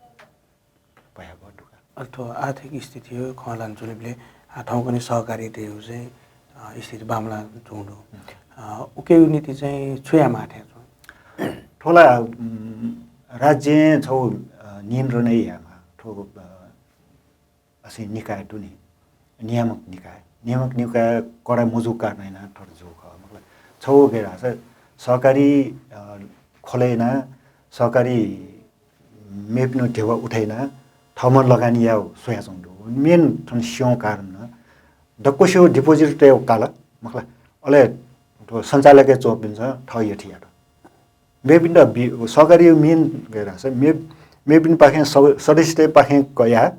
भयावह दु का। अ, थ्व आर्थिक स्थिति खँ ल्हानाच्वनीबलय्, अ, थौंकन्हय् सहकारीतय्गु चाहिँ, अ, स्थिति बांमलाच्वंगु दु। हुँ। अ, उकिया निंतिं चाहिँ छु यायेमाः थें च्वं? थ्व ला, उम्, राज्यं छौ, अ, नियन्त्रणय् यायेमाः। थ्व, अ, असिं निकाय दु नि, नियामक निकाय। नियामक निकाय कडा मजूगु कारणं यानाः थथे जूगु खः। मखु ला, छौ गथे धाःसा सहकारी, अ, खोले यानाः सहकारी मेपिनिगु ध्यबा उठे यानाः थःम्हं लगानी यायेगु स्वयाच्वंगु दु। Main थन स्यंगु कारण नं दक्वसिगु deposit तयेगु काल, मखु ला, अले थ्व सञ्चालकय् च्वंपिन्सं थः यःथें यात। मेपिन्त बि-, सहकारी main गथे धाःसा मे-, मेपिनिपाखें स-, सदस्यतय्पाखें कयाः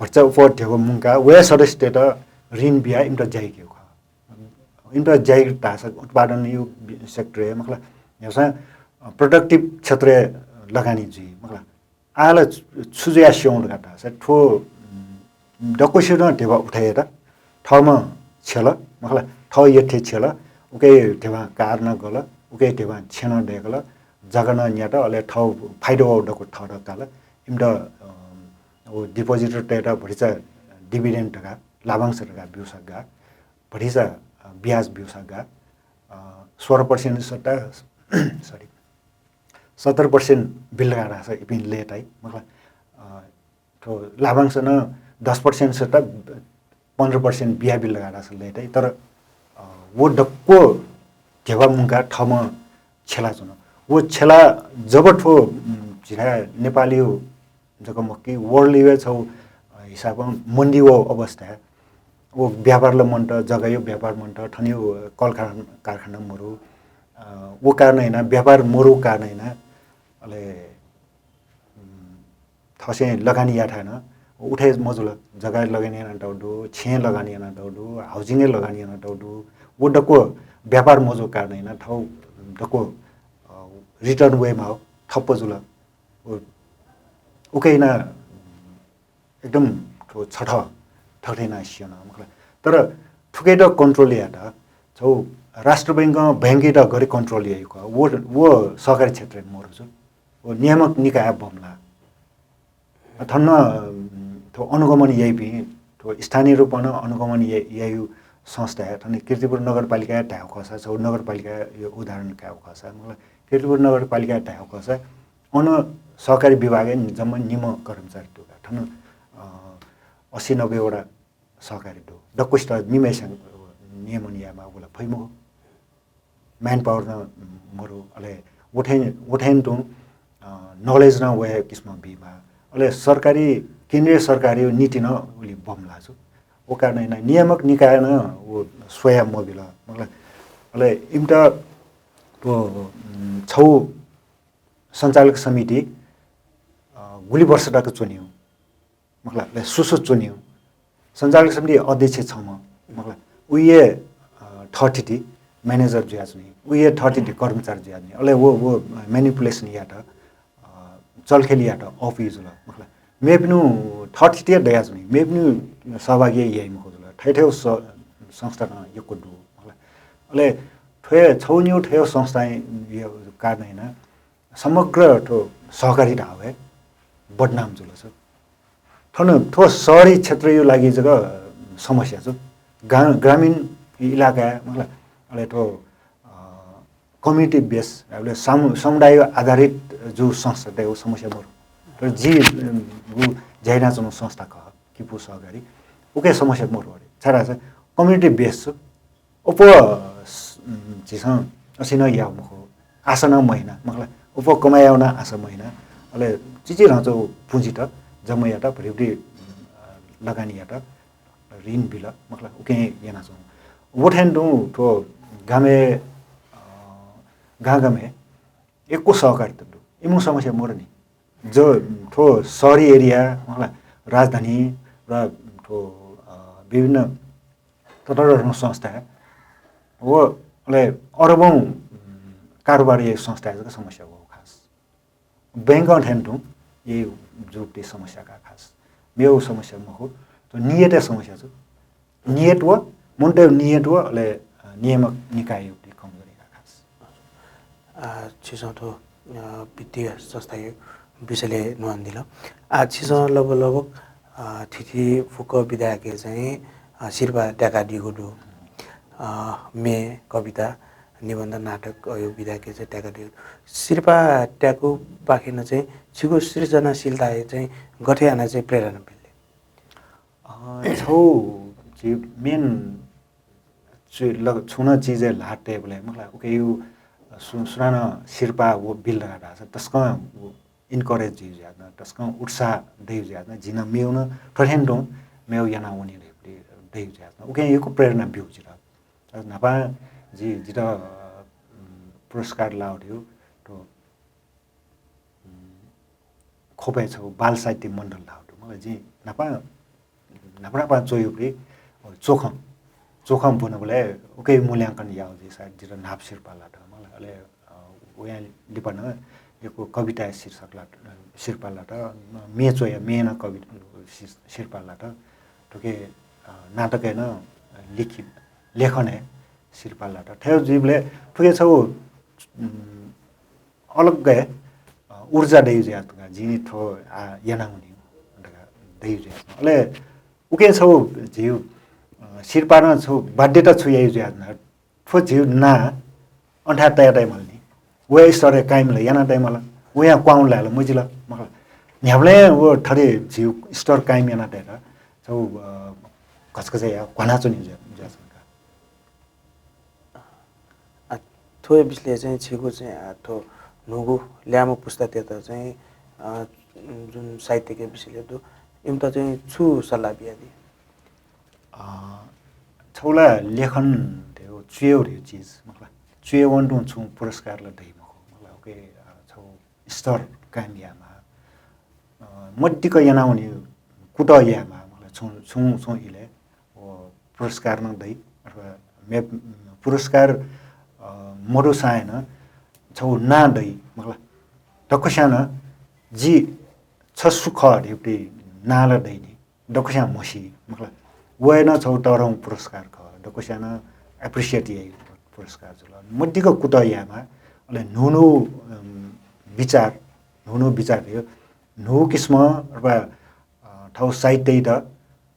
भचा अप्वः ध्यबा मुंकाः वया सदस्यतय्त ऋण बियाः इमित ज्या याकेगु खः। इमित ज्या याकेत धाःसा उत्पादनया बि-, sector-य्, मखु ला, न्ह्याःसां, अ, productive क्षेत्रय् लगानी जुइ, मखु ला। आः ला छु, छु जुयाः स्यं धकाः धाःसा थ्व, उम्, दक्वसिनं ध्यबा उठे यात, थःम्हं छ्यल, मखु ला, थः यःथें छ्यल, उकिया ध्यबां car नं गल, उकिया ध्यबां छेँ नं दय्कल, जग्गा नं न्यात, अले थः फाइदा वःगु दक्व थःत काल। इमित, अ, व depositor-तय्त भतिचा dividend धकाः, लाभांश धकाः ब्यूसा गाः, भतिचा, अ, ब्याज ब्यूसा गाः, अ, सोह्र percent सट्टा, sorry, सत्तर percent बिल धकाः धाःसा इपिं लय्ताइ, मखु ला, अ, थ्व लाभांश नं दस percent सट्टा पन्ध्र percent बिया बिल धकाः धाःसा लय्ताइ, तर, अ, व दक्व धेबा मुंकाः थःम्हं छ्यलाच्वन। व छ्यला जब थ्व, उम्, झीथाय् नेपालय् जक मखु कि world-य् छगू, अ, हिसाबं मन्दीगु अवस्थाय् व व्यापार ला मन्त, जग्गाया व्यापार मन्त, थनया कल कारखाना, कारखाना मरु। अ, व कारणं यानाः व्यापार मरु कारणं यानाः अले, उम्, थःसिं लगानी याःथाय् नं उथाय् मजुल। जग्गाय् लगानी यानातःगु दु, छेँय् लगानी यानातःगु दु, housing-य् लगानी यानातःगु दु। व दक्व व्यापार मजूगु कारणं यानाः थःगु दक्व, अ, return वयेमाःगु ठप्प जुल। व, उकिं यानाः एकदम थ्व छथः थथे यानाः सिधल, मखुला। तर थुकियात control यायेत छगू राष्ट्र बैंकं बैंकयात गथे control याइगु खः, व, व सहकारी क्षेत्रय् मरु जू। व नियामक निकायं बमलाः। अ, थन, उम्, थ्व अनुगमन याइपिं, थ्व स्थानीय रूपं नं अनुगमन या-, याइगु संस्था हे, थन कीर्तिपुर नगरपालिकाय् धायेगु खःसा, छगू नगरपालिकाया उदाहरण कायेगु खःसा, मतलब, कीर्तिपुर नगरपालिकाय् धायेगु खःसा, अन सहकारी विभागय् नि-, जम्मा निम्ह कर्मचारी दु का। थन, अ, असी नब्बे वटा सहकारी दु। दक्वसित निम्हय्सिनं नियमन यायेमाःगु ला फइ मखु। Manpower नं मरु, अले उथें, उथें तुं, अ, knowledge नं वहे किसिमं बीमाः। अले सरकारी, केन्द्रीय सरकारी नीति नं उलि बमलाः जू। व कारणं यानाः नियामक निकायं नं व स्वया मबिल। मतलब, अले इमित व, उम्, छगू सञ्चालक समिति, अ, गुलि वर्ष तक च्वनीगु, मखुला, अले सुसु च्वनीगु। सञ्चालक समिति अध्यक्ष छम्ह, मखुला, उहे, अ, थःथिति manager जुयाच्वनी, उहे थःथिति कर्मचारी जुयाच्वनी। अले व, व manipulation यात, अ, चलखेल यात, अःपुइ जुल, मखुला। मेपिनि थःथिति हे दयाच्वनी, मेपिनि सहभागी हे याइ मखु जुल। थथे स-, संस्था नं यक्व दु, मखुला। अले थ्व छगू निगू थ्व संस्थां य-, कारणं यानाः समग्र थ्व सहकारी धाःगु हे बदनाम जुल छ। थन थ्व सहरी क्षेत्रया लागि जक समस्या छ। गा-, ग्रामीण इलाकाय्, मतलब, अले थ्व, अ, community base, अले सामु-, समुदाय आधारित जूगु संस्थातय् समस्या मरु। तर जि, अ, उ ज्या यानाच्वनागु संस्था खः, किपू सहकारी, उकी समस्या मरु अरे। छाय्धाःसा community base छ। अप्वः, उम्, झीसं अथे नं याये मखु, आशा नं मयाना, मखुला। अप्वः कमाय् यायेगु नं आशा मयाना। अले चिचिधंचा पुँजित जम्मा यात, भतिभति, अ, लगानी यात, ऋण बिल, मखुला, उकिं यानाच्वंगु। व थें तुं थ्व गामय्, अ, गांगामय् यक्व सहकारीत दु। इमिगु समस्या मरु नि। जो थ्व सहरी area, मखुला, राजधानी र थ्व, अ, विभिन्न ततःधंगु संस्था व अले अरबौं, उम्, कारोबार याइगु संस्थाया जक समस्या खः खास। बैंकं थें तुं याइगु जुयादी समस्या का खास। मेगु समस्या मखु, थ्व नियतया समस्या छ। नियत व, मनूतय् नियत व, अले, अ, नियामक निकायया कमजोरी का खास। आ, छिसं थ्व, अ, वित्तीय संस्थाया विषयलय् नुहां दिल। आ, छिसं लगभग, लगभग, अ, थीथी फुक्क विधाय्के चाहिँ, अ, सिरपाः त्याकादीगु दु। अ, म्ये, कविता, निबन्ध, नाटक, अ, यो विधाय्के चाहिँ त्याकादीगु दु। सिरपाः त्याकूपाखें चाहिँ छिगु सृजनाशीलताय् चाहिँ गथे यानाः चाहिँ प्रेरणा बिल? अ, छगू झी main चु-, लग-, छुं नं चिजय् ल्हात तयेबलय्, मखुला, उकिया सु-, सुनानं सिरपाः व बिल धकाः धाःसा तसकं व encourage जुइ जुयाच्वन, तसकं उत्साह दइ जुयाच्वन। जिं नं मेगु नं थ्व थें तुं मेगु याना वने धइगु दइ जुयाच्वन। उकिं यक्व प्रेरणा ब्यू जितः। तर न्हापां जि, जितः, अ, पुरस्कार लाःगु थ्व, उम्, ख्वपय् छगू बाल साहित्य मण्डल धाःगु दु। मखुला, जिं न्हापां, न्हापा न्हापां च्वयागुपट्टि च्वखं, च्वखं ब्वनाबलय् उकिया मूल्यांकन याःगु जुइ सायद जितः न्हापा सिरपाः लात। मखुला, अले, अ, वयां लिपा नं यक्व कविताया शीर्षक लात, सिरपाः लात, म्ये च्वया, म्येया नं कवि-, सिर-, सिरपाः लात। थुकी, अ, नाटकया नं लिखित, लेखनया सिरपाः लात। थथे जुइबलय् थुकी छगू, उम्, अलग्गै, अ, ऊर्जा दइ जुयाच्वन का, जिं थ्व, आ, याना वने धकाः दइ जुयाच्वन। अले उकिं छगू झीगु, अ, सिरपाः नं छगू बाध्यता छु याइ जुयाच्वन, थ्व झीगु नां अन थाय् तया तयेमाल नि। वया स्तरय् कायम ला याना तयेमाल। वयां क्वहां लाये ला मजिल, मखुला। न्ह्याबलें व थथे झीगु स्तर कायम याना तयेत छगू, अ, घचघचया घ्वाना च्वने जुया-, जुयाच्वन का। आ, थ्व विषयलय् चाहिँ छिगु चाहिँ, अ, थ्व न्हूगु ल्याय्म्ह पुस्तातय्त चाहिँ, अ, जुन साहित्यके विषयलय् दु, इमित चाहिँ छु सल्लाह बियादी? अ, छगू ला लेखन धयो, च्वयेगु धयो चिज, मखु ला, च्वये वनेतुं छुं पुरस्कार ला दइ मखु, मखु ला, उके, अ, छगू स्तर कायम यायेमाः। अ, मदिक्क यानावने कुतः यायेमाः, मखु ला, छुं, छुं, छुं इलय् व पुरस्कार नं दइ, अथवा मे-, पुरस्कार, अ, मदुसां नं छगू नां दइ, मखु ला। दक्वस्यां नं जि छ सु खः धइगु नां ला दइ नि, दक्वस्यां म्हसी, मखु ला। व हे नं छगू तःधंगु पुरस्कार खः, दक्वस्यां नं appreciate याइगु पुरस्कार जुल। मदिक्क कुतः यायेमाः, अले न्हू न्हू, अम, विचार, न्हू न्हू विचार धयो, न्हू किसिमं अथवा, अ, थःगु साहित्ययात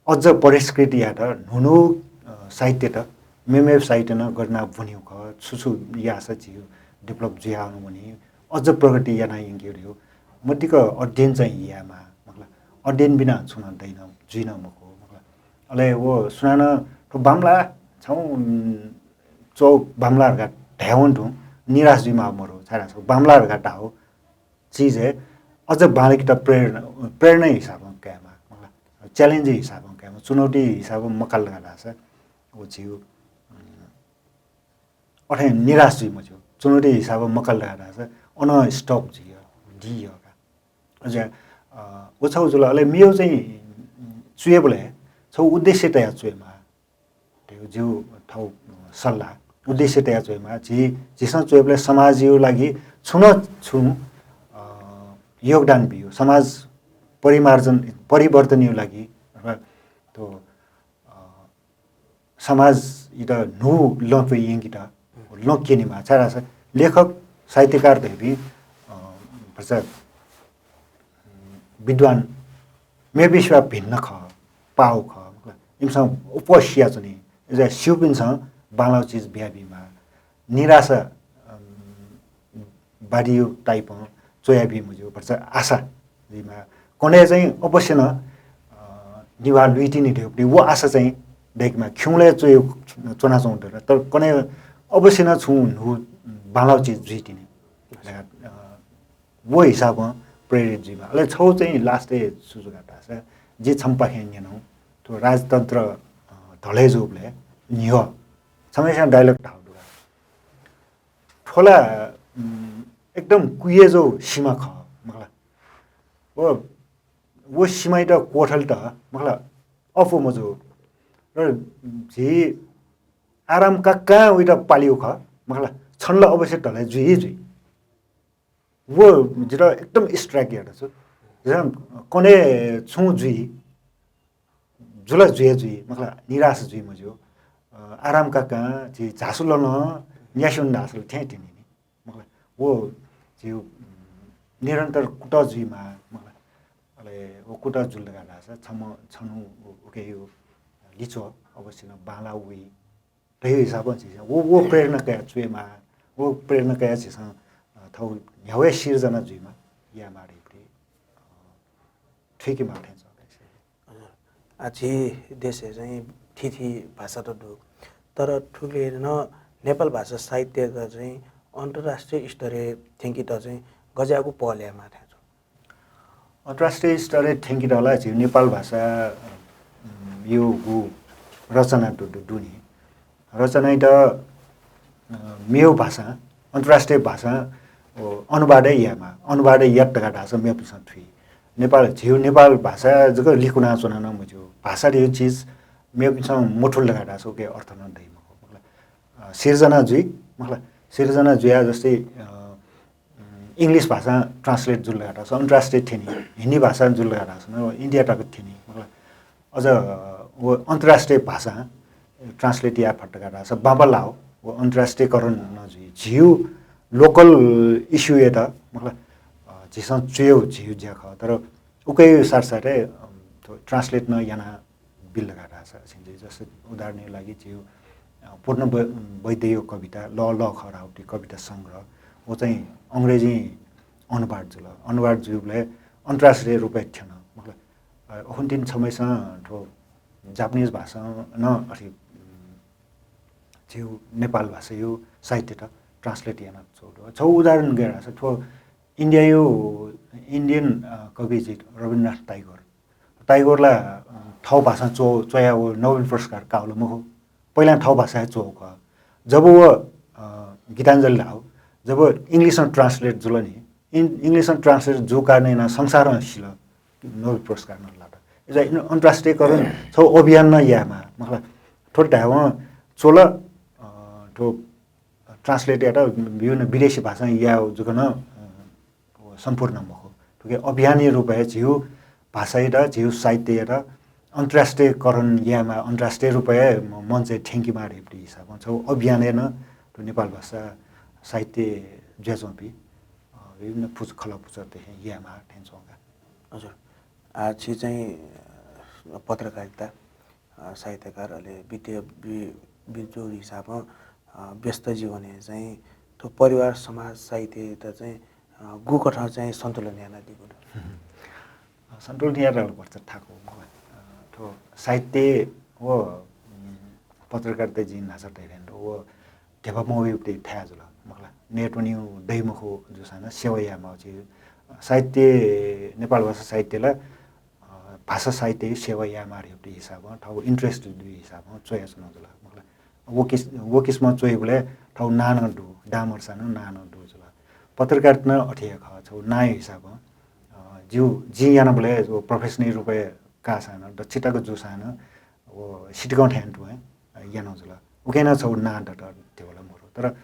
अझ परिष्कृत यायेत न्हू न्हू, अ, साहित्यत मेमेगु साहित्य नं गथे याना ब्वनेगु खः, छु छु याःसा झीगु develop जुयावने वनी, अझ प्रगति याना यंकेगु धयो मदिक्क अध्ययन चाहिँ यायेमाः, मखु ला। अध्ययन बिना छुं नं दइ नं, जुइ नं मखु, मखु ला। अले व सुनानं थ्व बांमलाः, छं, उम्, च्वः बांमलाः धकाः धाये वनेतुं निराश जुइमाः मरु, छाय्धाःसा बांमलाः धकाः धाःगु चिज हे अझ बांलाकेत प्रेरणा, प्रेरणा हिसाबं कायेमाः, मखु ला, challenge हिसाबं कायेमाः, चुनौती हिसाबं मकाल धकाः धाःसा व झीगु, उम्, अथे निराश जुइ मज्यू। चुनौती हिसाबं मकाल धकाः धाःसा अन stop जुइगु, दीगु का। अझ, अ, व छगू जुल, अले मेगु चाहिँ, उम्, च्वयेबलय् छगू उद्देश्य तयाः च्वयेमाः। धयो जिगु थःगु, अ, सल्लाह, उद्देश्य तयाः च्वयेमाः। झी, झीसं च्वयेबलय् समाजया लागि छुं न छुं, अ, योगदान बियो। समाज परिमार्जन, परिवर्तनया लागि, अथवा थ्व, अ, समाजयात न्हू लँ क्यनेत, लँ क्यनेमाः। छाय्धाःसा लेखक, साहित्यकार धइपिं, अ, भचा विद्वान मेपिन्सुया भिन्न खः, पाव खः। इमिसं अप्वः सियाच्वनी। अय्‌जुयाः स्यूपिन्सं बांलाःगु चिज बियाबीमाः। निराशा, अम, बादी type-ं च्वयाबी मज्यू, भचा आशा जुइमाः। कन्हय् चाहिँ अवश्य नं, अ, निभाः लुइतिनि धइगु व आशा चाहिँ दयेकेमाः। खिउँलय् च्वय्-, च्वनाच्वंगु दु, तर कन्हय् अवश्य नं छुं न्हू बांलाःगु चिज जुइतिनि धकाः, अ, व हिसाबं प्रेरित जुइमाः। अले छगू चाहिँ last-य् छु जुल धाःसा, जिं छम्हपाखें न्यनागु, थ्व राजतन्त्र, अ, ढले जूबलय् न्ह्यः छम्हस्यां dialogue धाःगु दु का। थ्व ला, उम्, एकदम कुयेजू सिमा खः, मखु ला। व, व सिमायात क्वथलेत, मखु ला, अप्वः मजू। र झी आराम काकां वइत पालेगु खः, मखु ला, छन्त ला अवश्य ढले जुइ हे जुइ। व जितः एकदम strike यात छु। झीसं कन्हय् छुं जुइ, जुल जुइ हे जुइ, मखु ला, निराश जुइ मज्यू। अ, आराम काकां झी झासु ललं न्यासि वने धाःसा ला थें तिनि नि, मखु ला। व झीगु, उम्, निरन्तर कुतः जुइमाः, मखु ला। अले व कुतः जुल धकाः धाःसा छम्ह, छन्हु उ-, उकेया लिच्वः अवश्य नं बांलाः वइ। धइगु हिसाबं झीसं व, व प्रेरणा कयाः च्वयेमाः, व प्रेरणा कयाः झीसं, अ, थःगु न्ह्यागु सिर्जना जुइमाः, यायेमाः धइगु, अ, थुइकेमाः थें च्वं। हजुर। आ, झी देशय् चाहिँ थीथी भाषात दु, तर थुकिं नं नेपाल भाषा साहित्ययात चाहिँ अन्तर्राष्ट्रिय स्तरय् थ्यंकेत चाहिँ गज्याःगु पहल यायेमाः थें च्वं? अन्तर्राष्ट्रिय स्तरय् थ्यंकेत ला झी नेपाल भाषा, उम्, यो गु रचना दु, दु, दु नि। रचनायात, अ, मेगु भाषां, अन्तर्राष्ट्रिय भाषां, अ, अनुवाद हे यायेमाः। अनुवाद हे यात धकाः धाःसा मेपिन्सं थुइ। नेपाल, झीगु नेपाल भाषा जक लिकुना च्वना नं मज्यू। भाषा धइगु चिज मेपिन्सं मथुल धकाः धाःसा उके अर्थ नं दइ मखु। अ, सिर्जना जुइ, मखु ला, सिर्जना जुयाः जस्तै, अ, उम्, English भाषां translate जुल धकाः धाःसा अन्तर्राष्ट्रिय थ्यनी, हिन्दी भाषां जुल धकाः धाःसा नं इन्डिया तक थ्यनी, मखु ला। अझ, अ, व अन्तर्राष्ट्रिय भाषां translate याये फत धकाः धाःसा बांबांलाः व अन्तर्राष्ट्रियकरण नं जुइ। झीगु local issue-यात, मखु ला, अ, झीसं च्वयेगु झीगु ज्या खः, तर उके साथसाथै, अ, थ्व translate नं याना बिल धकाः धाःसा, छिं जस्तै उदाहरणया लागि झीगु, अ, पूर्ण ब-, वैद्यया कविता, लः लः खः धाःगु कविता संग्रह, व चाहिँ अंग्रेजीं अनुवाद जुल। अनुवाद जुइबलय् अन्तर्राष्ट्रिय रूपय् थ्यन। मतलब, अ, अखुन्तिनि छम्हय्‌सं थ्व Japanese भाषां नं अथे, उम्, झीगु नेपाल भाषाया साहित्यत translate याना च्वःगु दु। छगू उदाहरण गय् धाःसा थ्व इन्डियायु Indian, अ, कवि जी रवीन्द्रनाथ टाइगोर। टाइगोर ला, अ, थःगु भाषां च्व-, च्वयाः व Nobel पुरस्कार काःगु ला मखु। पहिला थःगु भाषां हे च्वःगु खः। जब व, अ, गीताञ्जलि धाःगु, जब English नं translate जुल नि, इन-, English नं translate जूगु कारणं यानाः संसारं सिल, Nobel पुरस्कार नं लात। अय्‌सा इन-, अन्तर्राष्ट्रियकरण छगू अभियान नं यायेमाः। मतलब, थ्व धायेवं च्वल, अ, थ्व translate यात विभिन्न विदेशी भाषां यायेगु जक नं, अ, सम्पूर्ण मखु। थुकी अभियानया रूपय् झीगु भाषायात, झीगु साहित्ययात अन्तर्राष्ट्रियकरण यायेमाः, अन्तर्राष्ट्रिय रूपय् म-, मञ्चय् थ्यंकेमाः धइगु हिसाबं छगू अभियानय् नं थ्व नेपाल भाषा साहित्य जुयाच्वंपिं, अ, विभिन्न पुच-, खलः पुचःतय्‌सं यायेमाः थें च्वं का। हजुर। आ, छि चाहिँ, अ, पत्रकारिता, अ, साहित्यकार, अले वित्तीय वि-, विद्वान हिसाबं, अ, व्यस्त जीवनय् चाहिँ थ्व परिवार, समाज, साहित्ययात चाहिँ, अ, गुकथं चाहिँ सन्तुलन यानादीगु दु? सन्तुलन यायेत ला भचा थाकु, अ, थ्व साहित्य व, उम्, पत्रकारिता जिं न्हाचः धयाथें व ध्यबा मवइगु थाय् जुल, मखु ला। नयेत्वनेगु दइ मखु जूसां नं सेवा यायेमाःगु झी साहित्य, नेपाल भाषा साहित्य ला, अ, भाषा साहित्यया सेवा यायेमाः धइगु हिसाबं, थःगु interest दुगु हिसाबं च्वयाच्वनागु जुल, मखु ला। व किस-, व किसिमं च्वइबलय् थःगु नां नं दु, दांमर्चां नं नां नं दु जुल। पत्रकारिता नं अथे हे खः, छगू नांया हिसाबं, अ, जिगु, जिं यानाबलय् व professional रूपय् काःसां नं, दच्छि तक जूसां नं, व सितिकं थें तुं हे यानागु जुल। उकिं नं छगू नां दत धइबलय् मरु। तर,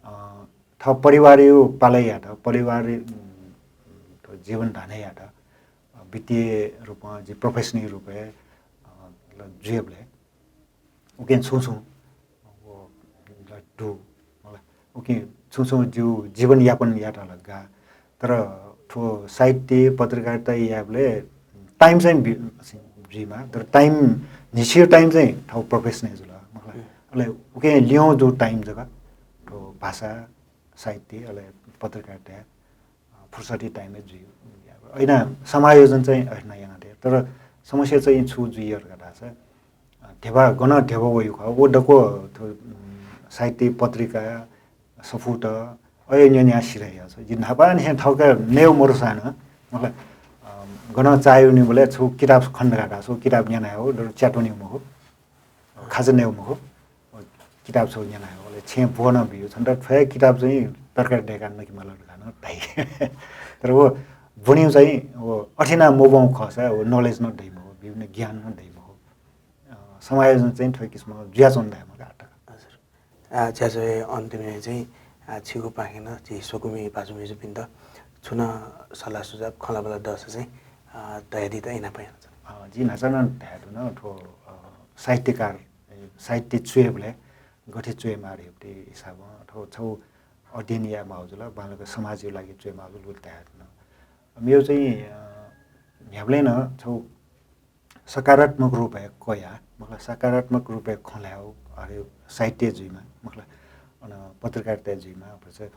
अ, थः परिवारया पालय् यात, परिवार, उम्, जीवन धाने यात, अ, वित्तीय रूपं, जि professional रूपय्, अ, ल-, जुयाबलय् उकिं छुं छुं व ल-, दु, मखु ला। उकिं छुं छुं जिगु जीवन यापन यात ला गाः। तर थ्व साहित्य, पत्रकारिता यायेबलय् time चाहिँ बि-, जुइमाः, तर time, न्हिच्छि time चाहिँ थःगु profession जुल, मखु ला। अले उकिं ल्यं जूगु time जक थ्व भाषा, साहित्य, अले पत्रकारिता, अ, फुर्सदी time य् जुइ। अय्‌नं समायोजन चाहिँ अथे नं याना दे। तर समस्या चाहिँ छु जुइ धकाः धाःसा, अ, ध्यबा, गनं ध्यबा वइगु खः, व दक्व थ्व, उम्, साहित्य पत्रिका, सफूत, अय् न्यने सिधया छ। जि न्हापां हे थःके नयेगु मरुसां नं, मतलब, अ, गनं चाःहिउनिबलय् छु किताब खने धकाः धाःसा, छु किताब न्यनागु, दक्व च्यात्वनेगु मखु। खाजा नयेगु मखु। किताब छगू न्यनागु, अले छेँय् ब्वना बिउ। छन्त थ्व हे किताब चाहिँ तरकारी दय्‌काः नके माल धकाः नं धाइ। तर व ब्वनीगु चाहिँ व अथे यानाः मब्वंगु खःसा व knowledge नं दइ मखु, विभिन्न ज्ञान नं दइ मखु। अ, समायोजन चाहिँ थ्व किसिमं जुयाच्वन धायेमाः का आःतक। हजुर। आ, ज्याझ्वः अन्तिमय् चाहिँ, आ, छिगु पाखें नं झी स्वकुमि भाजु मय्‌जुपिन्त छुं नं सल्लाह सुझाव खँल्हाबल्हा दःसा चाहिँ, आ, धयादीत इनाप यानाच्वना। अ, जिं न्हाचः नं धयागु दु न, थ्व, अ, साहित्यकार, ए, साहित्य च्वयेबलय् गथे च्वयेमाः धइगु हिसाबं थ्व छगू अध्ययन यायेमाःगु जुल, बांलाक समाजया लागि च्वयेमाःगु जुल धयागु दु न। मेगु चाहिँ, अ, न्ह्याबलें नं छगू सकारात्मक रूपय् कयाः, मखु ला, सकारात्मक रूपय् खँ ल्हायेगु, अले साहित्य जुइमा, मखु ला, अन पत्रकारिता जुइमा, भचा, अ,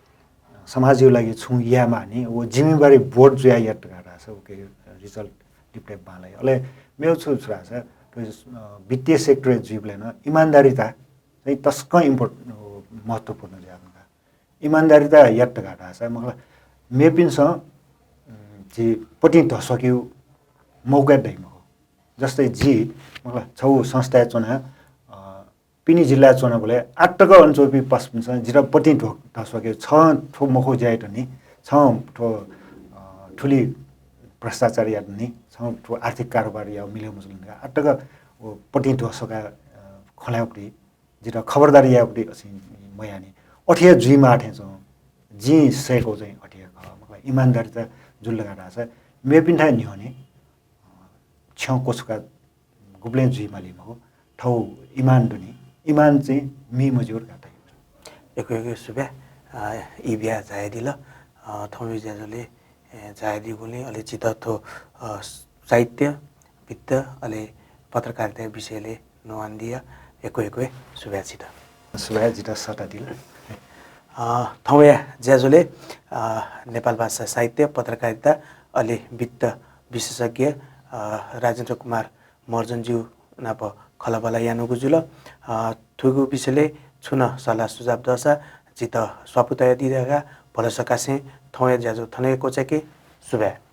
समाजया लागि छुं यायेमाःनि, व जिम्मेवारी बोध जुयाः यात धकाः धाःसा, उके result लिपतय् बांलाइ। अले मेगु छु छु धाःसा, अ, वित्तीय sector य् जुइबलय् नं इमानदारिता चाहिँ तसकं इम्पोर्ट-, अ, महत्त्वपूर्ण जुयाच्वन का। इमानदारिता यात धकाः धाःसा, मखु ला, मेपिन्सं, उम्, झी पतिं धस्वाकेगु मौका दइ मखु। जस्तै जि, मखु ला, छगू संस्थाय् च्वना, अ, पिने जिल्लाय् च्वनाबलय् आःतक अन च्वंपिं पासापिन्सं जितः पतिं ध्व-, धस्वाकेगु, छं थ्व मखु ज्या यात नि, छं थ्व, अ, थुलि भ्रष्टाचार यात नि, छं थ्व आर्थिक कारोबार यायेगु मिले मजुल नि धकाः आःतक व पतिं धस्वाकाः, अ, खँ ल्हायेगु जितः खबरदार यायेगु अथे मयानि। अथे हे जुइमाः थें च्वं। जिं सय्‌कू चाहिँ अथे हे खः। मखु ला, इमानदारिता जुल धकाः धाःसा मेपिन्थाय् न्ह्यःने, अ, छ्यं क्वछुका गुबलें जुइमाली मखु। थःगु इमान दु नि। इमान चाहिँ मी मज्यू धकाः धाइ। यक्व यक्व सुभाय्, अ, ई बियाः झायादिल। अ, थौंया ज्याझ्वलय्, ए, झायादीगुलिं अले छितः थ्व, अ, साहित्य, वित्त, अले पत्रकारिता विषयलय् न्ववानादिया यक्व यक्व सुभाय् छितः। सुभाय्, जितः सःतादिल। अ, थौंया ज्याझ्वलय्, अ, नेपाल भाषा साहित्य, पत्रकारिता, अले वित्त विशेषज्ञ, अ, राजेन्द्र कुमार महर्जनज्यू नाप खँल्हाबल्हा यानागु जुल। अ, थुगु विषयलय् छुं नं सल्लाह सुझाव दःसा जितः स्वापू तयादी धकाः भलसा कासें थौंया ज्याझ्वः थन हे क्वचाय्के। सुभाय्।